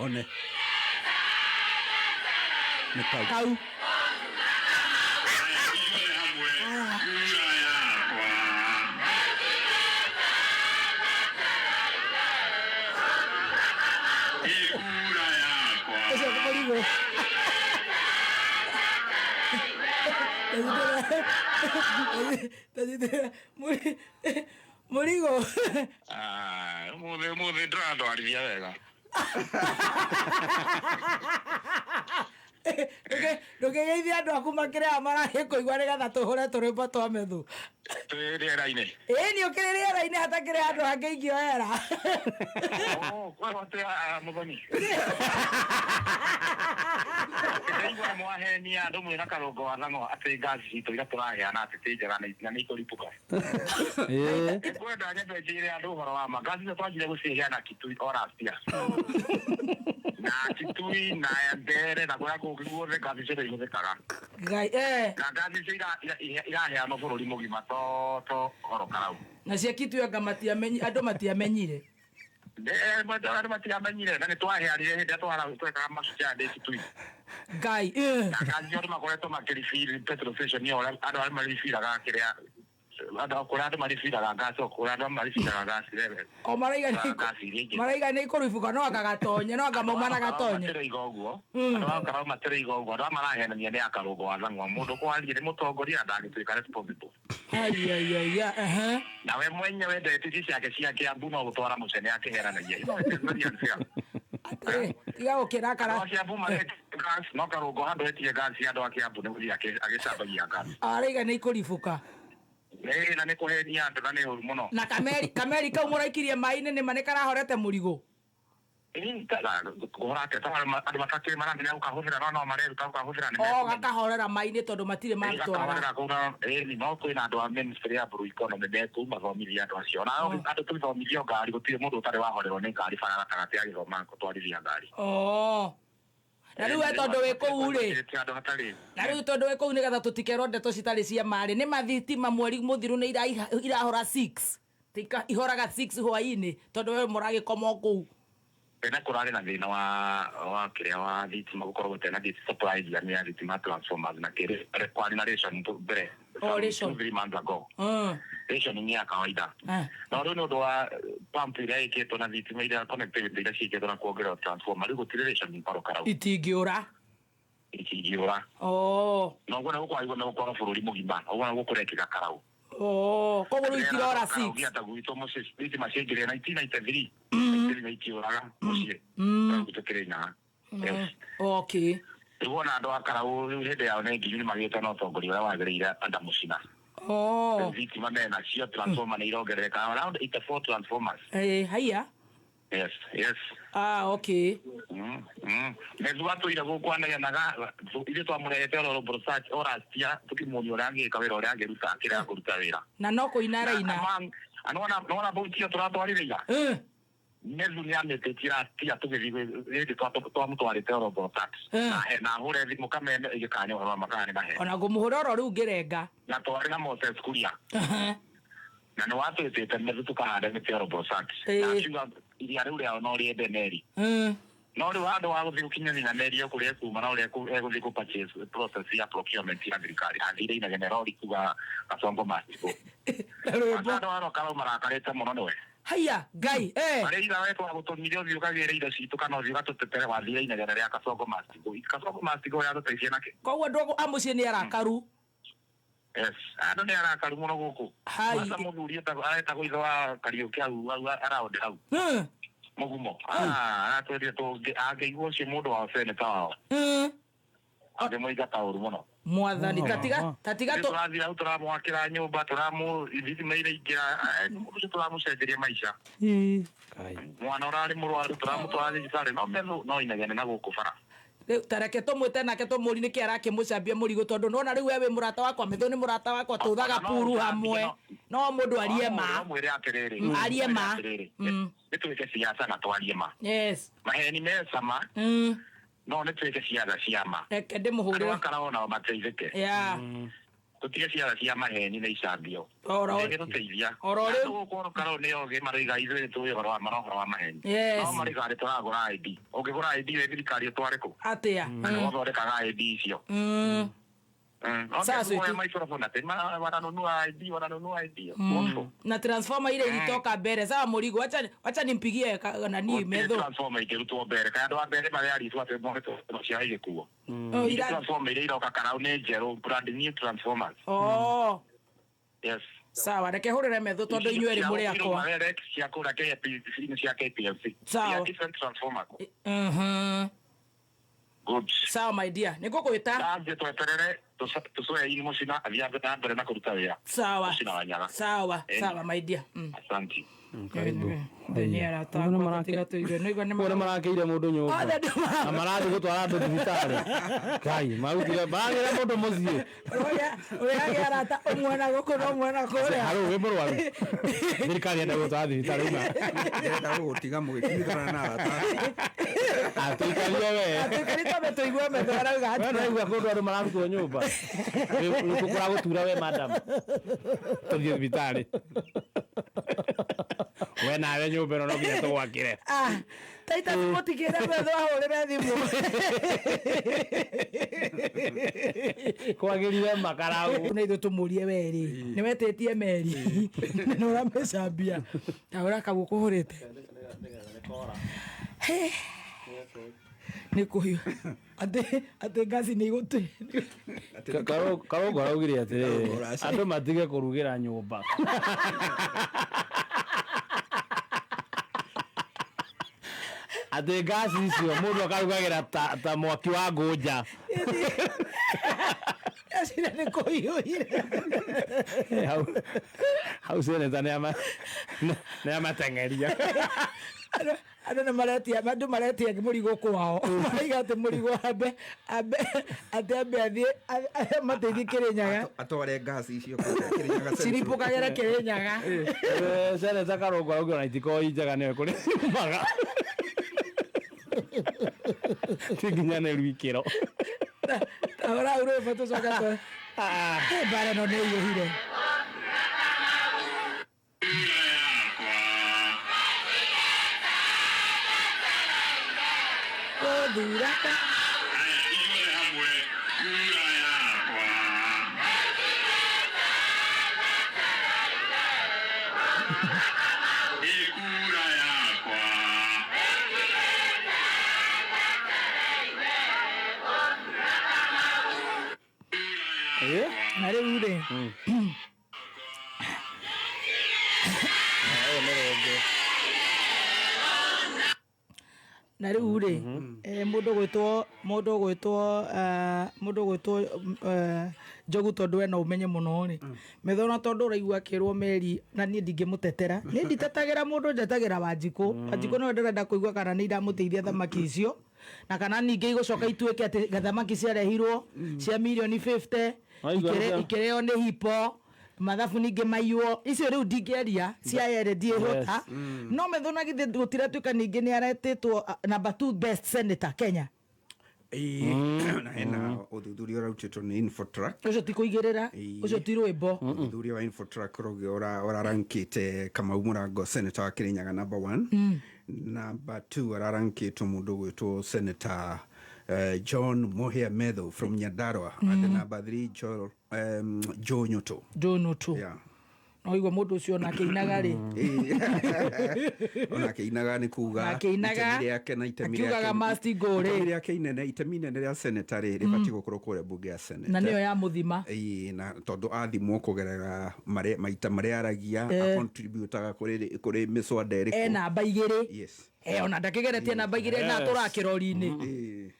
[SPEAKER 1] One nĩ kau.
[SPEAKER 2] Kau.
[SPEAKER 3] Ithuothe hamwe. Kura yakwa. Ĩ kura yakwa.
[SPEAKER 2] Ũcio mũrigo. Mũrigo.
[SPEAKER 3] Ah, ũmũthĩ ũmũthĩ ndĩrandwarithia wega.
[SPEAKER 2] Ndũkĩgeithie andũ aku makĩrĩa maragĩkũigua nĩgetha tũhũre tũrwĩmbo twa methu.
[SPEAKER 3] Twĩ rĩera-inĩ.
[SPEAKER 2] Ĩĩ nĩ ũkĩrĩ rĩera-inĩ hatakĩrĩ handũ hangĩ ingĩoera.
[SPEAKER 3] Oh, kwĩrwo atĩa Mũthoni? Ndaigua mwahenia andũ mwĩna Karũngo wa Thang'wa atĩ ngaci citũ iria tũraheana atĩ ti njega na nĩ ikũripũka. Ngwenda nyambe njĩre andũ ũhoro wa ma. Ngaci icio twanjire gũciheana Kitui o last year. Na Kitui na Mbeere na kũrĩa kũngĩ guothe ngaci icio nĩ ihũthĩkaga.
[SPEAKER 2] Ngai eh.
[SPEAKER 3] Na ngaci icio iraheanwo bũrũri mũgima to oro Karau.
[SPEAKER 2] Na cia Kitui anga matiamenyi andũ matiamenyire.
[SPEAKER 3] Andũ matiamenyire na nĩ twaheanire hĩndĩ ĩrĩa twekaga Mashujaa Day Kitui.
[SPEAKER 2] Ngai eh.
[SPEAKER 3] Na ngaci icio andũ makoretwo makĩrefill petrol station ĩyo ũrĩa andũ arĩa maribiraga kĩrĩa andũ kũrĩa andũ maribiraga ngaci o kũrĩa andũ maribiraga ngaci rebe.
[SPEAKER 2] O maraiga nĩ
[SPEAKER 3] Ngaci iria ingĩ.
[SPEAKER 2] maraiga nĩ ikũribũka no anga gatonye no anga mauma na gatonye.
[SPEAKER 3] Matiraiga ũguo. Andũ a Karau matiraiga ũguo. Andũ aya marahenania nĩ a Karũngo wa Thang'wa. Mũndũ kwaria nĩ mũtongoria na ndangĩtuĩka responsible.
[SPEAKER 2] Ai ai ai ehe.
[SPEAKER 3] Na we mwenyewe ndeti ici ciake cia Kiambu no gũtwara mũcene akĩheranagia. You know, it is very unfair.
[SPEAKER 2] Atĩrĩ, tiga gũkĩrakara.
[SPEAKER 3] Andũ a Kiambu maretia gas, no Karũngo handũ etie gas andũ a Kiambu nĩ gũthiĩ agĩcambagia gas.
[SPEAKER 2] Araiga nĩ ikũribũka.
[SPEAKER 3] Ĩĩ na nĩ kũhenia andũ na nĩ ũru mũno.
[SPEAKER 2] Na kameri kau mũraikirie maĩ-inĩ nĩma nĩ karahorete mũrigo.
[SPEAKER 3] Kũhora atĩa? Andũ matakĩrĩ maramenya gũkahũthĩra no mareruta gũkahũthĩra nĩ
[SPEAKER 2] O
[SPEAKER 3] mekũmenya.
[SPEAKER 2] gakahorera maĩ-inĩ tondũ matirĩ matwara.
[SPEAKER 3] Gakahorera kũu na ĩni no kwĩna andũ a ministry ya Blue Economy me kũu mathomithia andũ acio. Na andũ tũgĩthomithio ngari gũtirĩ mũndũ ũtarĩ wahorerwo nĩ ngari bara gatagatĩ agĩthoma gũtwarithia ngari.
[SPEAKER 2] Oh. Na rĩu we tondũ wĩ kũu rĩ.
[SPEAKER 3] Andũ hatarĩ.
[SPEAKER 2] Na rĩu tondũ wĩ kũu nĩgetha tũtikerwo ndeto citarĩ cia marĩ nĩ mathitima mweri mũthiru nĩ irahora 6. Tika ihoraga 6 hwaĩ-inĩ tondũ we mũragĩkoma o kũu.
[SPEAKER 3] Tene kũrarĩ na thĩna wa kĩrĩa wa thitima gũkorwo gũtarĩ na supply ya thitima transformers na kĩrĩ kwarĩ na ration mbere.
[SPEAKER 2] Oh, ration.
[SPEAKER 3] 2-3 months ago. Ration nĩ ya kawaida. No rĩu nĩ ũndũ wa pump iria ĩkĩtwo na thitima iria connectivity iria ciĩkĩtwo na kuongererwo transformer rĩu gũtirĩ ration oro Karau.
[SPEAKER 2] Itingĩũra.
[SPEAKER 3] Itingĩũra.
[SPEAKER 2] Oh.
[SPEAKER 3] Na ũguo nĩguo kwagĩrĩirwo nĩ gũkorwo bũrũri mũgima. Ũguo nĩguo kũrekĩka Karau.
[SPEAKER 2] Oh, koguo rĩu itirora 6.
[SPEAKER 3] Gĩa ta gwitũ mũciĩ thitima ciaingĩrire 1993. Thitima ikĩũraga mũciĩ. Gwitũ Kĩrĩnyaga. Yes.
[SPEAKER 2] Okay.
[SPEAKER 3] Rĩu wona andũ a Karau rĩu hĩndĩ yao nĩ nginyu nĩ magĩte na ũtongoria ũrĩa wagĩrĩire anda mũcina.
[SPEAKER 2] Oh.
[SPEAKER 3] Thitima mena cio transformer nĩ irongerereka around 84 transformers.
[SPEAKER 2] Eh, haiya.
[SPEAKER 3] Yes, yes.
[SPEAKER 2] Ah, okay.
[SPEAKER 3] Methu atũire gũkũ anegenaga ithuĩ twamũrehete oro research o last year tũkĩmuonia ũrĩa angĩka wĩra ũrĩa angĩruta akĩrega kũruta wĩra.
[SPEAKER 2] Na no kũina araina.
[SPEAKER 3] Nona bauti ĩyo tũratwarire ira. Methu nĩ amĩtĩtie last year tũgĩthiĩ hĩndĩ twamũtwarĩte oro research. Na hũre thimũ kamene ĩgĩkanya ũhoro wa makana nĩ maheni.
[SPEAKER 2] Ona ngũmũhũra oro rĩu ngĩrenga.
[SPEAKER 3] Na twarĩ na Moses Kuria. Na nĩ watwĩtĩte Methu tũkahande mĩtĩ oro research. Na akiuga iria rĩu rĩao no rĩende meri. No rĩu handũ ha gũthiĩ gũkinyania na meri ĩyo kũrĩa ĩkuma na ũrĩa egũthiĩ kũ purchase process ya procurement ya thirikari athire inegene rori kuga Kasongo must go. Andũ a Karau marakarĩte mũno nĩwe.
[SPEAKER 2] Haiya Ngai eh.
[SPEAKER 3] Marĩa ira we twagũtũmire ũthiĩ ũkagĩre indo citũ kana ũthiĩ ũgatũtetere wathire inegene rĩa Kasongo must go. Kasongo must go yatũteithia nakĩ?
[SPEAKER 2] Koguo andũ a mũciĩ nĩ arakaru.
[SPEAKER 3] Yes, andũ nĩ arakaru mũno gũkũ. Kwanza mũthuri aretagwo ithe wa Kariũki hau around hau. Mũgumo. Aratwĩrire angĩigua ũcio mũndũ wa seneta wao. Angĩmũingata ũru mũno.
[SPEAKER 2] Mwathani tatiga
[SPEAKER 3] tũrathiĩ hau tũramwakĩra nyũmba tũramũ thitima iraingĩra mũndũ ũcio tũramũcenjeria maica. Mwana ũrarĩ mũrwaru tũramũtwara thibitarĩ no methu no inegene na gũkũ bara.
[SPEAKER 2] Rĩu tareke tũmwĩte nake tũmũri nĩkĩ arakĩmũcambia mũrigo tondũ nĩwona rĩu we wĩ mũrata wakwa Methu nĩ mũrata wakwa tũthaga puru hamwe no mũndũ arie ma.
[SPEAKER 3] Mwĩre atĩrĩrĩ.
[SPEAKER 2] Arie ma.
[SPEAKER 3] Nĩ twĩke siasa na twarie ma.
[SPEAKER 2] Yes.
[SPEAKER 3] Maheni me cama. No nĩ twĩke siasa cia ma.
[SPEAKER 2] Reke ndĩmũhũrĩre.
[SPEAKER 3] Andũ a Karau nao mateithĩke.
[SPEAKER 2] Yeah.
[SPEAKER 3] Tũtige siasa cia maheni na icambio. Nĩgĩtũteithia.
[SPEAKER 2] Oro rĩu.
[SPEAKER 3] Gũkũ Karau nĩ ogĩ maroiga ithuĩ nĩ tũĩ ũhoro wa ma na ũhoro wa maheni.
[SPEAKER 2] Yes.
[SPEAKER 3] No maroiga nĩ tũragũra ID. Ũngĩgũra ID wĩ thirikari ũtware kũ?
[SPEAKER 2] Atĩa?
[SPEAKER 3] Na nĩwe ũthondekaga ID icio.
[SPEAKER 2] Sasa
[SPEAKER 3] wananunua ID, wananunua ID.
[SPEAKER 2] Na transformer ile ilitoka mbere. Sawa mũrigo, acha nimpigie nani Methu.
[SPEAKER 3] Transformer ikĩrutwo mbere. Kana andũ a mbere marĩa atĩ mohetwo cia igĩkuo. Transformer iria iroka Karau nĩ njerũ, brand new transformers.
[SPEAKER 2] Oh.
[SPEAKER 3] Yes.
[SPEAKER 2] Sawa, reke hũrĩre Methu tondũ inyuĩ erĩ mũrĩ akwa.
[SPEAKER 3] Cia kũrĩa KPLC, nĩ cia KPLC.
[SPEAKER 2] Sawa.
[SPEAKER 3] Different transformers. Good.
[SPEAKER 2] Sawa my dear, nĩ ngũkwĩta.
[SPEAKER 3] Ndanjie tweterere tũcoe-inĩ mũcina athiĩ na mbere na kũruta wĩra.
[SPEAKER 2] Sawa.
[SPEAKER 3] Mũcina wa Nyaga.
[SPEAKER 2] Sawa,
[SPEAKER 3] Ĩni.
[SPEAKER 2] sawa my dear.
[SPEAKER 3] Asante.
[SPEAKER 4] Karibu.
[SPEAKER 2] Nĩ arata
[SPEAKER 4] Ũguo nĩ
[SPEAKER 2] akwa
[SPEAKER 4] marake-
[SPEAKER 2] tiga tũigue. Nĩ igua nĩ
[SPEAKER 4] Ũguo nĩ marakĩire mũndũ nyũmba.
[SPEAKER 2] Othe nĩ mara-
[SPEAKER 4] Na marathiĩ gũtwara andũ thibitarĩ. Ngai, marutire maragĩra mũndũ mũciĩ.
[SPEAKER 2] Ũrĩa ũrĩa arata ũmwe na gũkũ na ũmwe na kũrĩa.
[SPEAKER 4] Harũ wĩ mũrwaru. Thirikari yenda gũtwara thibitarĩ uma.
[SPEAKER 1] Ndĩrenda gũgũtiga mũgĩkinyithana na arata.
[SPEAKER 4] Atũikarie we.
[SPEAKER 2] Atũikarie twambe tũigue metho arauga
[SPEAKER 4] We
[SPEAKER 2] atĩa.
[SPEAKER 4] nĩwaigua kũndũ andũ mararutwo nyũmba. Nĩkũ kũragũtura we madam. Tũthiĩ thibitarĩ. We nawe nyũmba ĩno no nginya tũgwakĩre.
[SPEAKER 2] Ah, taita mũtigĩre metho ahũrĩre thimũ.
[SPEAKER 4] Kwagĩrire makaraũ.
[SPEAKER 2] Na ithuĩ tũmũrie we rĩ, nĩ wetĩtie meri na nĩ ũramĩcambia ta ũrĩa kau ũkũhũrĩte. Hĩ. Nĩ kũhiũ atĩ atĩ ngaci nĩ igũtĩ.
[SPEAKER 4] Karũngũ araugire atĩrĩrĩ
[SPEAKER 1] Karũngũ aca.
[SPEAKER 4] andũ matige kũrugĩra nyũmba. Atĩ ngaci icio mũndũ akarugagĩra ta mwaki wa ngũnja.
[SPEAKER 2] Ecira nĩ kũhiũhire.
[SPEAKER 4] Hau seneta nĩ amateng'eria.
[SPEAKER 2] Andũ nĩ maretia andũ maretia mũrigo kwao maraiga atĩ mũrigo ambe ambe atĩ ambe athiĩ amateithie Kĩrĩnyaga
[SPEAKER 1] Atware ngaci icio kũrĩa Kĩrĩnyaga Central.
[SPEAKER 2] ciripũkagĩre Kĩrĩnyaga.
[SPEAKER 4] Seneta Karũngũ araugire ona itikoragwo i njega nĩwe kũrĩa ciumaga. Ti nginyanĩru ikĩro.
[SPEAKER 2] Ta ũrau rwĩmbo tũcoke tũ mbara ĩno nĩ ĩiyũhire. Gũthura
[SPEAKER 3] Aya, ithuothe hamwe, kura yakwa. Ĩ kura yakwa.
[SPEAKER 2] Na rĩu rĩ na rĩu rĩ mũndũ gwĩtwo mũndũ gwĩtwo mũndũ gwĩtwo Njogu tondũ ena ũmenyo mũno rĩ metho na tondũ ũraigua akĩrwo meri na niĩ ndingĩmũtetera niĩ nditetagĩra mũndũ njetagĩra Wanjikũ. Wanjikũ nĩwe ndĩrenda kũigua kana nĩ iramũteithia thamaki icio na kana ningĩ igũcoka ituĩke atĩ thamaki ciarehirwo cia mirioni 50
[SPEAKER 4] Waigua
[SPEAKER 2] ikĩrĩo nĩ hipo mathabu ningĩ maiywo icio rĩu ndingĩaria cia yerĩ ndiĩhota no metho na githĩ gũtiratuĩka ningĩ nĩ aretĩtwo number 2 best senator Kenya.
[SPEAKER 1] Ĩĩ, na hena ũthuthuria ũrarutĩtwo nĩ Infotrack.
[SPEAKER 2] Ũcio ti kũigĩrĩra, ũcio ti rwĩmbo.
[SPEAKER 1] Ũthuthuria wa Infotrack ũrauga ũrarankĩte Kamau Mũrango senator wa Kĩrĩnyaga number 1. Number 2 ararankĩtwo mũndũ ũgwĩtwo senator John Muhia Methu from Nyandarua and number 3 Joe Nyoto.
[SPEAKER 2] Joe Nyoto.
[SPEAKER 1] Yeah.
[SPEAKER 2] No igua mũndũ ũcio ona akĩinaga rĩ.
[SPEAKER 1] Ona akĩinaga nĩ kuga
[SPEAKER 2] Akĩinaga,
[SPEAKER 1] itemi rĩake na itemi
[SPEAKER 2] akiugaga
[SPEAKER 1] rĩake
[SPEAKER 2] must go rĩ.
[SPEAKER 1] Itemi rĩake inene itemi inene rĩa senator rĩ rĩbatiĩ gũkorwo kũrĩa mbunge ya senate.
[SPEAKER 2] Na nĩyo ya mũthima.
[SPEAKER 1] Ĩĩ, na tondũ athimwo kũgerera maita marĩa aragia acontributaga kũrĩ mĩswada ĩrĩkũ.
[SPEAKER 2] E namba igĩrĩ.
[SPEAKER 1] Yes.
[SPEAKER 2] Ona ndakĩgeretie namba igĩrĩ na atũraga kĩrori-inĩ.
[SPEAKER 1] Ĩĩ.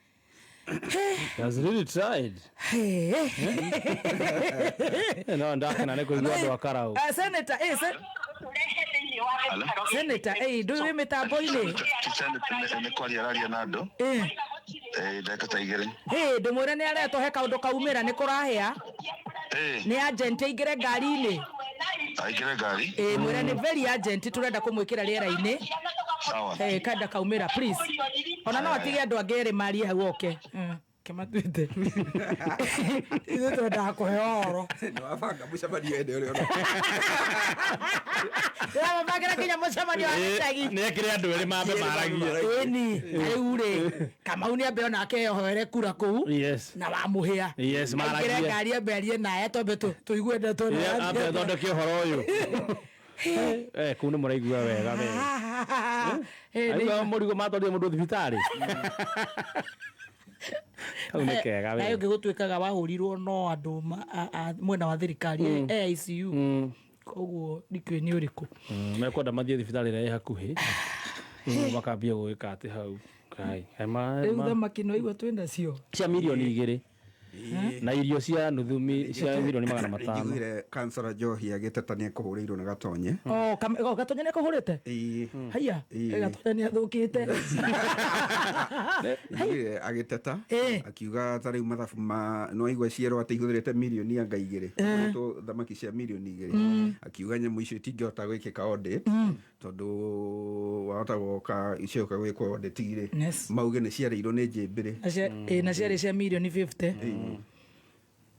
[SPEAKER 4] He has really tried. No ndakena nĩ kũigua andũ a Karau.
[SPEAKER 2] Senator, senator, ndũĩ wĩ mĩtambo-inĩ?
[SPEAKER 3] Nĩ kwaria araria na andũ. Ndagĩka ta igĩrĩ.
[SPEAKER 2] Ndĩmwĩre nĩ aretwo he kaũndũ kaumĩra nĩ kũrahĩa. Nĩ agent aingĩre ngari-inĩ.
[SPEAKER 3] Aingĩre ngari.
[SPEAKER 2] Mwĩre nĩ very urgent tũrenda kũmwĩkĩra rĩera-inĩ.
[SPEAKER 3] Sawa.
[SPEAKER 2] Kanda kaumĩra please. Ona no atige andũ angĩ erĩ marie hau oke. Kĩmatuĩte. Ithuĩ twendaga kũheo ũhoro.
[SPEAKER 1] Nĩ wabanga mũcemanio hĩndĩ ĩrĩa ũrona.
[SPEAKER 2] Ndĩramabangĩra nginya mũcemanio wa gĩcagi.
[SPEAKER 4] Nĩ ekĩre andũ erĩ mambe maragie.
[SPEAKER 2] Ĩni, rĩu rĩ, Kamau nĩ ambe onake eyohere kura kũu.
[SPEAKER 4] Yes.
[SPEAKER 2] Na wamũhĩa.
[SPEAKER 4] Yes, maragie.
[SPEAKER 2] Aingĩre ngari ambe arie naye twambe tũigue ndeto ĩno.
[SPEAKER 4] Ambe athondeke ũhoro ũyũ. Kũu nĩ mũraigua wega we. Aigua mũrigo matwarire mũndũ thibitarĩ. Kau nĩ kega we.
[SPEAKER 2] Nayo ĩngĩ gũtuĩkaga wahũrirwo no andũ mwena wa thirikari e ICU. Koguo ndikĩũĩ nĩ ũrĩkũ.
[SPEAKER 4] Mekwenda mathiĩ thibitarĩ ĩrĩa ĩ hakuhĩ. Makambia gwĩka atĩ hau. Kai, kai ma
[SPEAKER 2] Rĩu
[SPEAKER 4] ma-
[SPEAKER 2] thamaki no igua twĩ nacio.
[SPEAKER 4] Cia mirioni 2 na irio cia nuthu cia mirioni 500.
[SPEAKER 1] Njiguire kansara Njohi agĩteta nĩ ekũhũrĩirwo nĩ Gatonye.
[SPEAKER 2] Oh, Gatonye nĩ akũhũrĩte?
[SPEAKER 1] Ĩĩ.
[SPEAKER 2] Haiya,
[SPEAKER 1] Ĩĩ.
[SPEAKER 2] Gatonye nĩ athũkĩte.
[SPEAKER 1] Njiguire agĩteta akiuga ta rĩu mathabu ma no aigua cierwo atĩ ihũthĩrĩte mirioni anga igĩrĩ mm. Thamaki cia mirioni 2, akiuga nyamũ icio itingĩhota gwĩkĩka audit tondũ wahota goka icioka gwĩkwo audit rĩ, mauge nĩ ciarĩirwo nĩ njĩmbĩrĩ.
[SPEAKER 2] Na ciarĩ cia mirioni 50.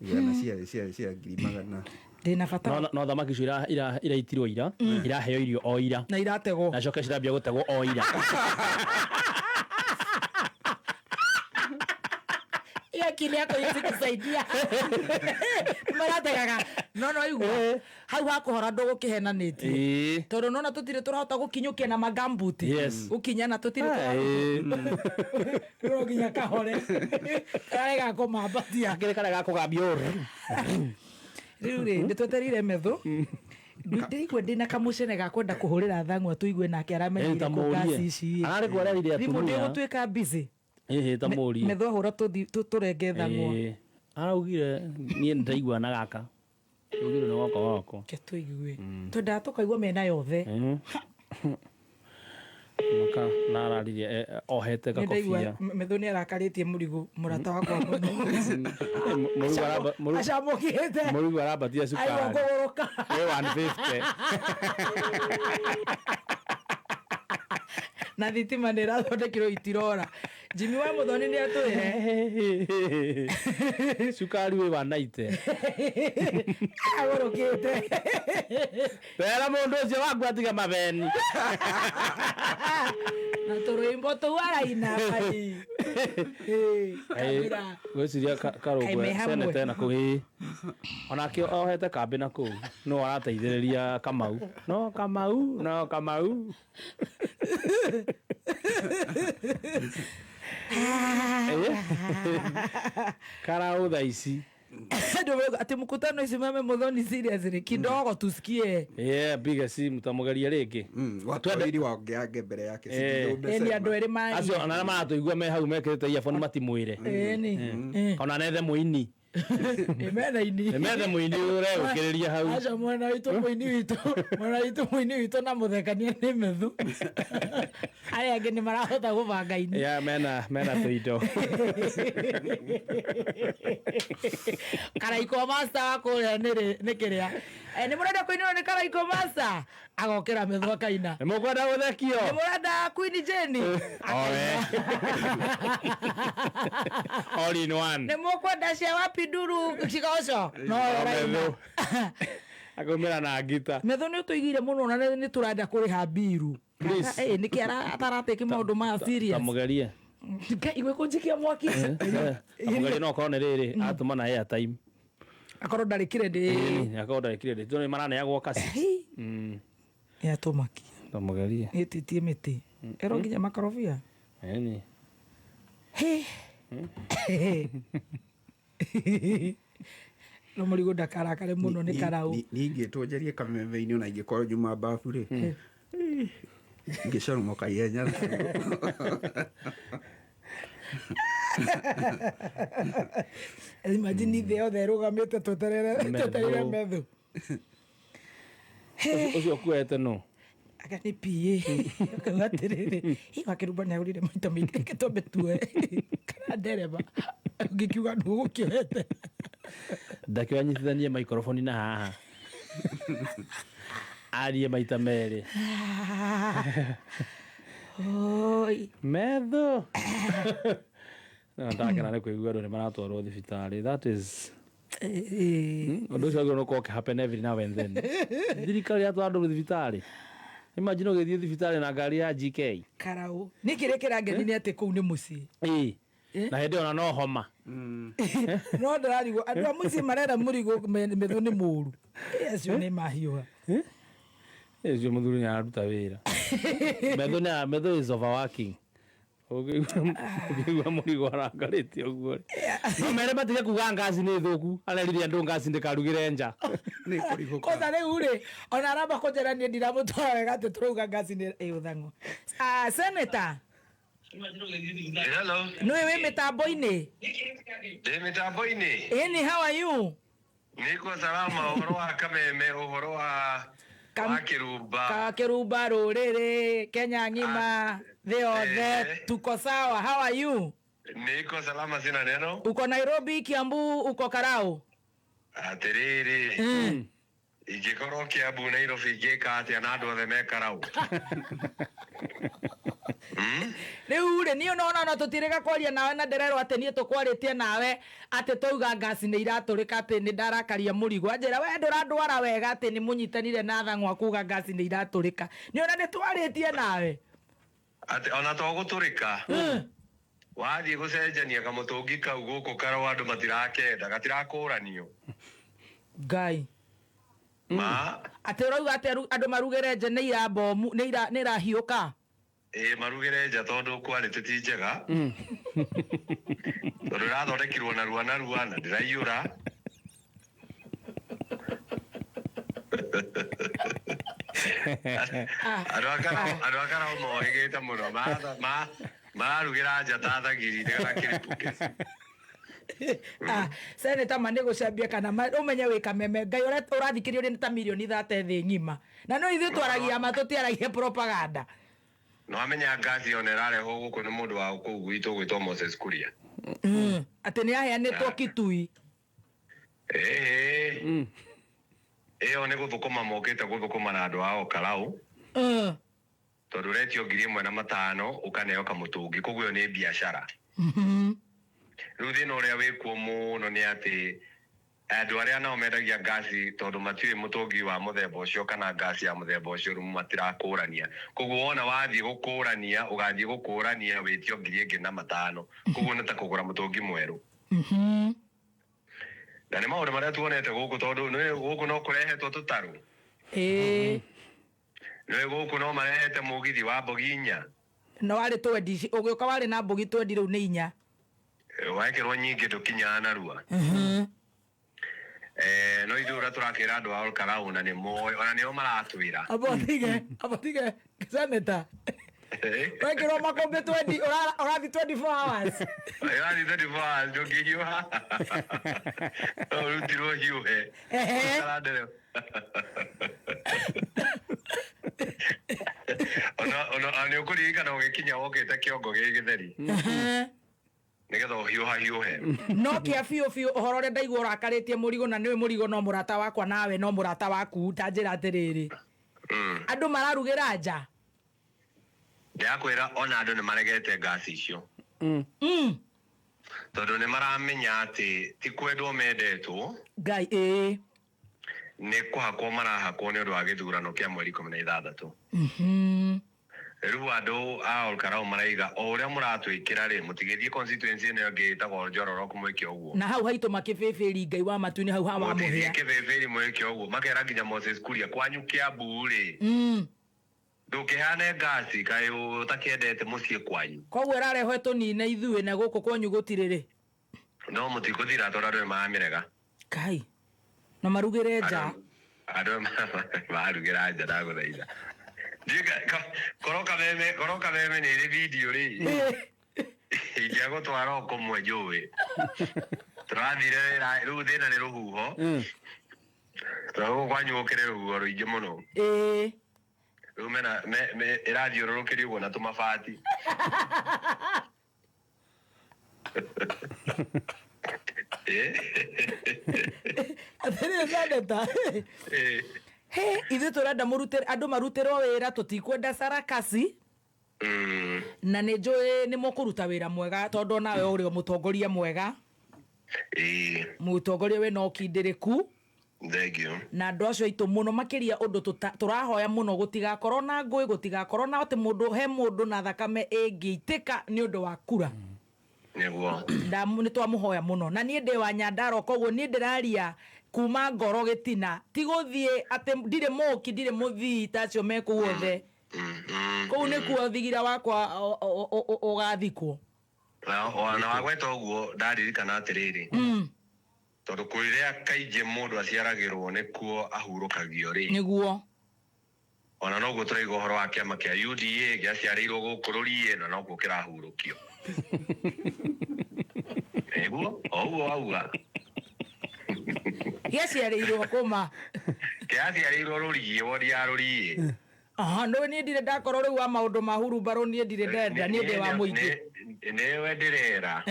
[SPEAKER 1] Ĩĩ, na ciarĩ cia ngiri 100.
[SPEAKER 2] Ndĩna bata.
[SPEAKER 4] No thamaki icio iraitirwo ira, iraheo irio o ira.
[SPEAKER 2] Na irategwo.
[SPEAKER 4] Na coke cirambia gũtegwo o ira.
[SPEAKER 2] Hiyo akili yako iwezi kusaidia. Marategaga. No igua. Hau hakuhora ndũgũkĩhenanĩtie. Tondũ nona tũtirĩ tũrahota gũkinyũkia na magambuti. Gũkinya na tũtirĩ tũrahota. No nginya kahore. Karega kũmambatia.
[SPEAKER 4] Akĩrĩ karĩa gakũgambia ũru.
[SPEAKER 2] Rĩu rĩ, nĩtwetereire metho. Ndĩraigua ndĩna kamũcene ga kwenda kũhũrĩra thang'wa tũigue nake aramenyire
[SPEAKER 4] Ta
[SPEAKER 2] kũ
[SPEAKER 4] mũrie.
[SPEAKER 2] ngasi ici.
[SPEAKER 4] Ararĩ kũ arerire
[SPEAKER 2] Thimũ
[SPEAKER 4] atumia.
[SPEAKER 2] ndĩgũtuĩka busy.
[SPEAKER 4] Ĩhĩ, ta mũrie.
[SPEAKER 2] Metho ahũra tũrenge thang'wa.
[SPEAKER 4] Araugire niĩ nĩndaigua na gaka. Ugire nĩ woko woko.
[SPEAKER 2] Reke tũigue. Twendaga tũkaigua mĩena yothe.
[SPEAKER 4] Maka na araririe ohete
[SPEAKER 2] Nĩndaigua
[SPEAKER 4] gakobia.
[SPEAKER 2] metho nĩ arakarĩtie mũrigo mũrata wakwa mũno.
[SPEAKER 4] Mũrigo
[SPEAKER 2] Acamũkĩte.
[SPEAKER 4] mũrigo arambatia
[SPEAKER 2] Aigua
[SPEAKER 4] cukari.
[SPEAKER 2] kũgũrũka.
[SPEAKER 4] Ĩ 150.
[SPEAKER 2] Na thitima nĩ ĩrathondekirwo itirora. Jimmy wa Mũthoni nĩ atwĩre.
[SPEAKER 4] Cukari wĩ 190.
[SPEAKER 2] Agũrũkĩte.
[SPEAKER 4] Tera mũndũ ũcio waku atige mabeni.
[SPEAKER 2] Na tũrwĩmbo tũu araina ai. Kamira.
[SPEAKER 4] Gwĩciria
[SPEAKER 2] Kaĩ
[SPEAKER 4] Karũngwe
[SPEAKER 2] me hamwe.
[SPEAKER 4] seneta na kũu ĩĩ. Onake ohete kambĩ na kũu no arateithĩrĩria Kamau. No Kamau, no Kamau. Karau thaa ici.
[SPEAKER 2] Andũ mauga atĩ mkutano isimame Muthoni seriously kidogo tusikie.
[SPEAKER 4] Yeah, piga simu tamũgeria rĩngĩ.
[SPEAKER 1] Watwariri wangeange mbere yake.
[SPEAKER 2] Ĩni andũ erĩ maria.
[SPEAKER 4] Acio ona arĩa maratũigua me hau mekĩrĩte earphone matimwĩre.
[SPEAKER 2] Ĩni.
[SPEAKER 4] Ona nethe mũini.
[SPEAKER 2] Metha ini.
[SPEAKER 4] Methe mũini ũregũkĩrĩria hau.
[SPEAKER 2] Aca mwena witũ mũini witũ. Mwena witũ mũini witũ na mũthekania nĩ methu. Arĩa angĩ nĩ marahota gũbanga ini.
[SPEAKER 4] Yeah, mena tũindo.
[SPEAKER 2] Karaiko master wa kũrĩa nĩ kĩrĩa. Nĩ mũrenda kũinĩrwo nĩ Karaiko master? Agokĩra methu akaina.
[SPEAKER 4] Nĩ mũkwenda gũthekio?
[SPEAKER 2] Nĩ mũrenda Queen Jane?
[SPEAKER 4] Oe. All in one.
[SPEAKER 2] Nĩ mũkwenda cia wapi nduru cigoco? No ũraina.
[SPEAKER 4] Akaumĩra na ngita.
[SPEAKER 2] Methu nĩ ũtũigire mũno na nĩ tũrenda kũrĩha mbiru.
[SPEAKER 4] Please.
[SPEAKER 2] Nĩkĩ ataratĩki maũndũ maya serious?
[SPEAKER 4] Tamũgerie.
[SPEAKER 2] Ngai igwe kũnjikia mwaki.
[SPEAKER 4] Tamũgerie no okorwo nĩ rĩrĩ atũma na airtime.
[SPEAKER 2] Akorwo ndarĩ credit.
[SPEAKER 4] Ĩĩ, akorwo ndarĩ credit. Tondũ nĩ maraneagwo kasi.
[SPEAKER 2] Nĩ atũmakia.
[SPEAKER 4] Tamũgerie.
[SPEAKER 2] Nĩ ĩtĩtie mĩtĩ. Ĩro nginya makorobia.
[SPEAKER 4] Ĩni.
[SPEAKER 2] No mũrigo ndakarakare mũno nĩ karau.
[SPEAKER 1] Ningĩtwo njarie kameme-inĩ ona ingĩkorwo nyuma babu rĩ. Ngĩcomoka ihenya.
[SPEAKER 2] Imagine thĩ yothe ĩrũgamĩte twetereire methu.
[SPEAKER 4] Ũcio ũkuete no?
[SPEAKER 2] Anga nĩ PA. Akauga atĩrĩrĩ, hihi wakĩrumba nĩ agũrire maita maingĩ reke twambe tuoe. Kana ndereba. Ũngĩkiuga nũ ũgũkĩoete.
[SPEAKER 4] Ndakĩoya nyitithanie microphone na haha. Arie maita merĩ.
[SPEAKER 2] Oi.
[SPEAKER 4] Metho. No ndakena nĩ kũigua andũ nĩ maratwarwo thibitarĩ. That is ũndũ ũcio wagĩrĩirwo nĩ gũkorwo ũkĩ happen every now and then. Thirikari yatwara andũ thibitarĩ. Imagine ũgĩthiĩ thibitarĩ na ngari ya GK.
[SPEAKER 2] Karau. Nĩ kĩrĩa kĩrangeni nĩ atĩ kũu nĩ mũciĩ.
[SPEAKER 4] Ĩĩ. Na hĩndĩ ĩyo ona no homa.
[SPEAKER 2] No ndĩrarigwo andũ a mũciĩ marera mũrigo metho nĩ mũru. Acio nĩ mahiũha.
[SPEAKER 4] Ũcio mũthuri nĩ araruta wĩra. Metho nĩ metho is overworking. Ũngĩigua mũrigo arakarĩte ũguo. No mere matige kuga ngaci nĩ thũku. Arerire andũ ngaci ndĩkarugĩre nja.
[SPEAKER 1] Nĩ kũrigũka.
[SPEAKER 2] Kwanza rĩu rĩ, ona aramba kũnjĩra niĩ ndiramũtwara wega atĩ tũrauga ngaci nĩ ĩ ũthang'o. Senator.
[SPEAKER 5] Hello.
[SPEAKER 2] Nĩwe wĩ mĩtambo-inĩ?
[SPEAKER 5] Ndĩ mĩtambo-inĩ.
[SPEAKER 2] Ĩni, how are you?
[SPEAKER 5] Niko salama, ũhoro wa Kameme, ũhoro wa wa Kĩrumba.
[SPEAKER 2] Ka Kĩrumba rũrĩrĩ, Kenya ng'ima, thĩ yothe, tuko sawa. How are you?
[SPEAKER 5] Niko salama, sina neno.
[SPEAKER 2] Uko Nairobi, Kiambu, uko Karau?
[SPEAKER 5] Atĩrĩrĩ. Ingĩkorwo Kiambu, Nairobi ingĩka atĩa na andũ othe me Karau?
[SPEAKER 2] Rĩu rĩ, niĩ nona no tũtirĩga kwaria nawe na ndĩrerwo atĩ niĩ tũkwarĩtie nawe atĩ twauga ngasi nĩ iratũrĩka atĩ nĩ ndarakaria mũrigo. Anjĩra we ndũrandwara wega atĩ nĩ mũnyitanire na Thang'wa kuga ngasi nĩ iratũrĩka. Nĩ ona nĩ twarĩtie nawe.
[SPEAKER 5] Atĩ ona to gũtũrĩka. Wathiĩ gũcenjania kamũtũngi kau gũkũ Karau andũ matirakenda, gatirakũranio.
[SPEAKER 2] Ngai.
[SPEAKER 5] Ma.
[SPEAKER 2] Atĩ ũrauga atĩ andũ marugĩre nja nĩ irabomu, nĩ irahiũka.
[SPEAKER 5] Ĩĩ, marugĩre nja tondũ quality ti njega. Tondũ ĩrathondekirwo narua narua na ndĩraiyũra. Andũ a Karau mohĩgĩte mũno, mararugĩra nja ta thagiri nĩgetha kĩribũke.
[SPEAKER 2] Seneta ma nĩ gũcambia kana ũmenye wĩ Kameme, Ngai ũrathikĩrĩrio nĩ ta mirioni 30 thĩ ng'ima. Na no ithuĩ twaragia ma, tũtiaragia propaganda.
[SPEAKER 5] No amenya ngasi ona ĩrarehwo gũkũ nĩ mũndũ wa kũu gwitũ gwĩtwo Moses Kuria.
[SPEAKER 2] Atĩ nĩ aheanĩtwo Kitui.
[SPEAKER 5] Ĩĩ. Ĩyo nĩ gũthũkũma mokĩte gũthũkũma na andũ ao Karau. Tondũ ũretio 1500 ũkaneo kamũtũngi, koguo ĩyo nĩ biacara. Rĩu thĩna ũrĩa wĩkuo mũno nĩ atĩ andũ arĩa nao mendagia ngasi tondũ matiũĩ mũtũngi wa mũthemba ũcio kana ngasi ya mũthemba ũcio, rĩu matirakũrania. Koguo wona wathiĩ gũkũrania, ũgathiĩ gũkũrania wĩtio 1500. Koguo nĩ ta kũgũra mũtũngi mwerũ. Na nĩ maũndũ marĩa tuonete gũkũ tondũ nĩ gũkũ no kũrehetwo tũtarũ. Nĩ gũkũ no marehete mũgithi wa mbogi inya.
[SPEAKER 2] No warĩ twendi, ũgĩũka warĩ na mbogi twendi rĩu nĩ inya.
[SPEAKER 5] Wekĩrwo nyingĩ ndũkinyaga narua. No ithuĩ ũrĩa tũrakĩra andũ a Olkarau na nĩ moĩ, ona nĩo maratwĩra.
[SPEAKER 2] Abo tige, Senator. Wekĩrwo makũmbĩ 20, ũrathiĩ 24 hours.
[SPEAKER 5] Ũrathiĩ 24 hours, ndũngĩhiũha. No ũrutirwo hiũhe. Ũkarandereba. Ona nĩ ũkũririkana ũgĩkinya wokĩte kĩongo gĩ gĩtheri. Nĩgetha ũhiũha hiũhe.
[SPEAKER 2] No kĩa biũ biũ ũhoro ũrĩa ndaigua ũrakarĩtie mũrigo, na nĩwe mũrigo no mũrata wakwa nawe no mũrata waku, ta njĩra atĩrĩrĩ. Andũ mararugĩra nja.
[SPEAKER 5] Ndĩrakwĩra ona andũ nĩ maregete ngasi icio. Tondũ nĩ maramenya atĩ ti kwendwo mendetwo.
[SPEAKER 2] Ngai, ĩĩ.
[SPEAKER 5] Nĩ kũhakwo marahakwo nĩ ũndũ wa gĩthurano kĩa mweri 16. Rĩu andũ a Olkarau maraiga o ũrĩa mũratwĩkĩra rĩ, mũtigĩthiĩ constituency ĩno ĩngĩ ĩtagwo Njororo mwĩke ũguo.
[SPEAKER 2] Na hau haitũ makĩbĩbĩri Ngai wa matu-inĩ hau ha wa
[SPEAKER 5] Mũtigĩthiĩ
[SPEAKER 2] mũhĩa.
[SPEAKER 5] kĩbĩbĩri mwĩke ũguo, makera nginya Moses Kuria kwanyu Kiambu rĩ. Ndũkĩhane ngasi kaĩ ũtakĩendete mũciĩ kwanyu.
[SPEAKER 2] Koguo ĩrarehwo ĩtũnine ithuĩ na gũkũ kwanyu gũtirĩ rĩ.
[SPEAKER 5] No mũtikũthira tondũ andũ nĩ maramĩrega.
[SPEAKER 2] Kai. Na marugĩre nja.
[SPEAKER 5] Andũ marugĩra nja ndagũthaitha. Korwo Kameme nĩ ĩrĩ video rĩ. Ingĩagũtwara o kũmwe njũĩ. Tũrathire wĩra, rĩu thĩna nĩ rũhuho. Tondũ gũkũ kwanyu gũkĩrĩ rũhuho rũingĩ mũno. Rĩu mena, me, ĩrathiũrũrũkĩrio ũguo na tũmabati.
[SPEAKER 2] Atĩrĩrĩ, Senator. He, ithuĩ tũrenda andũ marutĩrwo wĩra, tũtikwenda sarakasi. Na nĩ njũĩ nĩ mũkũruta wĩra mwega tondũ nawe ũrĩ o mũtongoria mwega. Mũtongoria wĩna ũkindĩrĩku.
[SPEAKER 5] Thank you.
[SPEAKER 2] Na andũ acio aitũ mũno makĩria ũndũ tũrahoya mũno gũtigakorwo na ngũĩ, gũtigakorwo na atĩ mũndũ he mũndũ na thakame ĩngĩitĩka nĩ ũndũ wa kura.
[SPEAKER 5] Nĩguo.
[SPEAKER 2] Nĩ twamũhoya mũno. Na niĩ ndĩ wa Nyandarua, koguo niĩ ndĩraria kuma ngoro gĩtina, ti gũthiĩ atĩ ndirĩ mũki, ndirĩ mũthii ta acio me kũu othe. Kũu nĩkuo thigira wakwa ũgathikwo.
[SPEAKER 5] Na wagweta ũguo ndaririkana atĩrĩrĩ. Tondũ kũrĩa kaingĩ mũndũ aciaragĩrwo nĩkuo ahurũkagio rĩ.
[SPEAKER 2] Nĩguo.
[SPEAKER 5] Ona noguo tũraigua ũhoro wa kĩama kĩa UDA gĩaciarĩirwo gũkũ rũriĩ na nokuo kĩrahurũkio. Nĩguo, o ũguo wauga.
[SPEAKER 2] Gĩaciarĩirwo kũma?
[SPEAKER 5] Kĩraciarĩirwo rũriĩ, wodi ya rũriĩ.
[SPEAKER 2] Aha, nĩ niĩ ndirĩ ndakorwo rĩu wa maũndũ ma hurumbarũ, niĩ ndirĩ ndenda, niĩ ndĩ wa mũingĩ.
[SPEAKER 5] Nĩwe ndĩrera.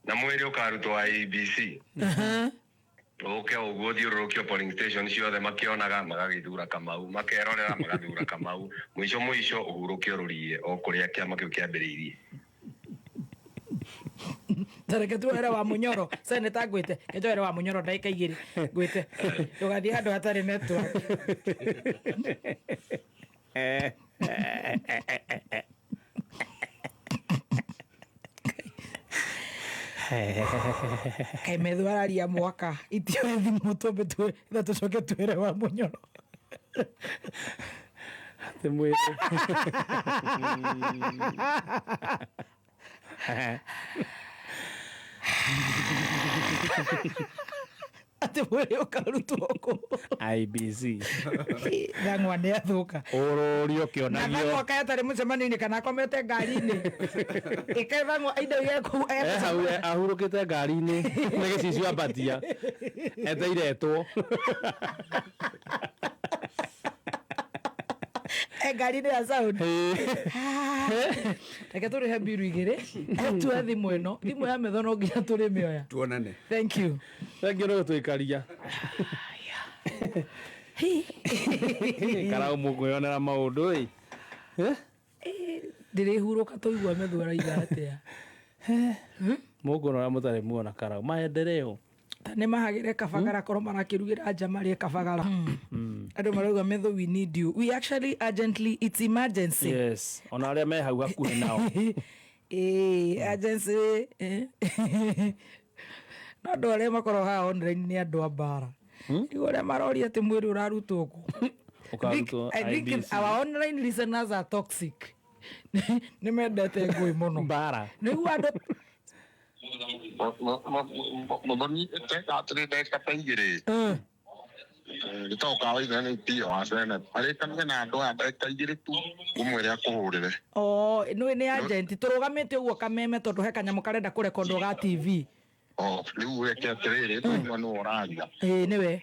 [SPEAKER 5] Na mwĩrĩ ũkarutwo IEBC. Ũke ũguo ũthiũrũrũkio polling station ciothe, makĩonaga magagĩthura Kamau, makerorera magathura Kamau, mũico mũico ũhurũkio rũriĩ o kũrĩa kĩama kĩu kĩambĩrĩirie.
[SPEAKER 2] Tareke tuoere wa Munyoro, seneta, ngwĩte ke njoere wa Munyoro ndagĩka 2, ngwĩte ndũgathiĩ handũ hatarĩ network. Kaĩ metho araria mwaka itioe thimũ, twambe tũe tũcoke twĩre wa Munyoro.
[SPEAKER 4] Atĩ mwĩrĩ.
[SPEAKER 2] Atĩ mwĩrĩ ũkarutwo kũ?
[SPEAKER 4] IBC.
[SPEAKER 2] Thang'wa nĩ athũka.
[SPEAKER 4] Ũrũri
[SPEAKER 2] na
[SPEAKER 4] ũkĩonagio.
[SPEAKER 2] Thang'wa kaĩ atarĩ mũcemanio-inĩ kana akomete ngari-inĩ ĩkae Thang'wa indo iria kũu?
[SPEAKER 4] Eh, hau ahurũkĩte ngari-inĩ nĩ gĩcicio ambatia eteire etwo.
[SPEAKER 2] E ngari-inĩ ya sound. Reke tũrĩhe mbiru 2, tue thimũ ĩno, thimũ ya metho no nginya tũrĩmĩoya.
[SPEAKER 1] Tuonane.
[SPEAKER 2] Thank you.
[SPEAKER 4] Thengiũ nĩ gũtũikaria. Karau mũkwĩonera maũndũ ĩ.
[SPEAKER 2] Ndĩrĩhurũka tũigua metho araiga atĩa.
[SPEAKER 4] Mũkuona ũrĩa mũtarĩ muona karau maendeleo.
[SPEAKER 2] Ta nĩ mahagĩre kabagara korwo marakĩrugĩra nja marĩe kabagara. Andũ marauga, "Metho, we need you, we actually urgently, it's emergency."
[SPEAKER 4] Yes, ona arĩa me hau hakuhĩ nao.
[SPEAKER 2] Ĩĩ, urgency, eh. No andũ arĩa makoragwo haha online nĩ andũ a mbara. Rĩu arĩa maroria atĩ mwĩrĩ ũrarutwo kũ?
[SPEAKER 4] Ũkarutwo
[SPEAKER 2] I think
[SPEAKER 4] IBC.
[SPEAKER 2] our online listeners are toxic, nĩ mendete ngũĩ mũno.
[SPEAKER 4] Mbara.
[SPEAKER 2] Nĩguo andũ.
[SPEAKER 3] Mũthoni, atĩrĩ, ndagĩka ta 2. Gĩtagwo kawaida nĩ pio wa Senate arĩkanage na andũ aya ndagĩka 2 tu, ũmwĩre akũhũrĩre.
[SPEAKER 2] O nĩ agent tũrũgamĩte ũguo kameme tondũ he kanyamũ karenda kũrekondwo ga TV.
[SPEAKER 3] O rĩu reke atĩrĩrĩ, twaigua nĩwe ũraria.
[SPEAKER 2] Ĩĩ, nĩwe.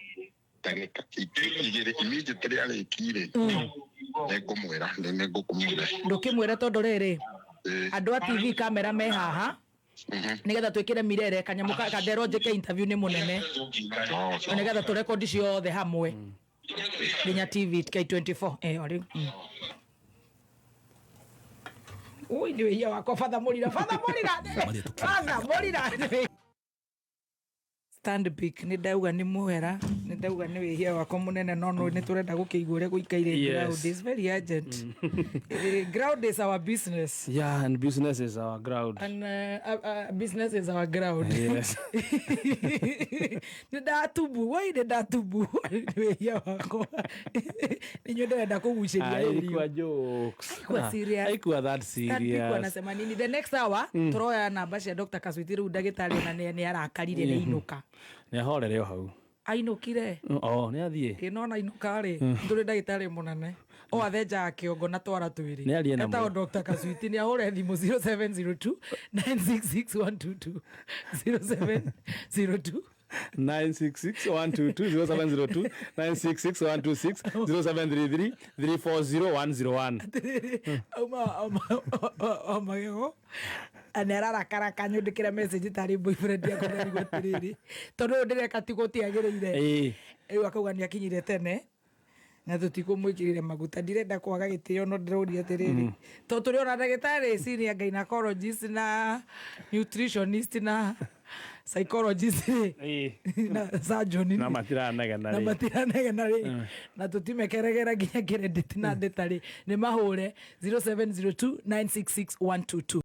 [SPEAKER 3] Ndagĩka 2 immediately arĩki-rĩ, nĩngũmwĩra, nĩngũkũmwĩra.
[SPEAKER 2] Ndũkĩmwĩre tondũ rĩrĩ andũ a TV kamera me haha nĩgetha twĩkĩre mirere kanyamũ kanderwo njĩke interview nĩ mũnene na nĩgetha tũrekondi ciothe hamwe nginya TV K24. Eh, o rĩu. Ui, nĩ wĩhia wakwa, Father Mũrira, Father Mũrira, Father Mũrira. Stand pick, nĩ ndauga nĩ mũhera, nĩ ndauga nĩ wĩhia wakwa mũnene, no no nĩ tũrenda gũkĩigua ũrĩa gũikaire. Ground is very urgent. Ground is our business.
[SPEAKER 4] Yeah, and business is our ground.
[SPEAKER 2] And business is our ground.
[SPEAKER 4] Yes.
[SPEAKER 2] Nĩ ndatubu wai, nĩ ndatubu, nĩ wĩhia wakwa, nĩ inyuĩ ndĩrenda kũgucĩria.
[SPEAKER 4] Ah, ilikuwa jokes.
[SPEAKER 2] Haikuwa
[SPEAKER 4] Ah,
[SPEAKER 2] serious.
[SPEAKER 4] haikuwa that
[SPEAKER 2] Stand pick.
[SPEAKER 4] serious.
[SPEAKER 2] Wanasema nini? The next hour tũroya namba cia Dr. Kaswiti. Rĩu ndagĩtarĩ ona nĩ arakarire, nĩ ainũka.
[SPEAKER 4] Nĩ ahorere o hau.
[SPEAKER 2] Ainũkire.
[SPEAKER 4] Oh, nĩ athiĩ.
[SPEAKER 2] Ĩ nona ainũka rĩ, tũrĩ ndagĩtarĩ mũnene o athenjaga kĩongo na twara twĩrĩ.
[SPEAKER 4] Nĩ arie na
[SPEAKER 2] Etagwo Dr. Kaswiti, nĩ ahũre thimũ 0702 966 122, 0702
[SPEAKER 4] 966 122, 0702 966 126, 0733 340 101.
[SPEAKER 2] Auma o magego nĩ ararakara, kanyũndĩkĩra message tarĩ boyfriend yakwa, ndarigwo atĩrĩrĩ, tondũ ũyũ ndĩreka ti gũtiagĩrĩire. Rĩu akauga nĩ akinyire tene na tũtikũmwĩkĩrĩre maguta. Ndirenda kwaga gĩtĩo, no ndĩroria atĩrĩrĩ, tondũ tũrĩ ona ndagĩtarĩ senior gynecologist na nutritionist na psychologist rĩ, na surgeon
[SPEAKER 4] Na
[SPEAKER 2] rĩ.
[SPEAKER 4] matiranegena
[SPEAKER 2] Na
[SPEAKER 4] rĩ.
[SPEAKER 2] matiranegena rĩ, na tũtimekeregera nginya credit na ndĩta rĩ, nĩ mahũre 0702 966 122.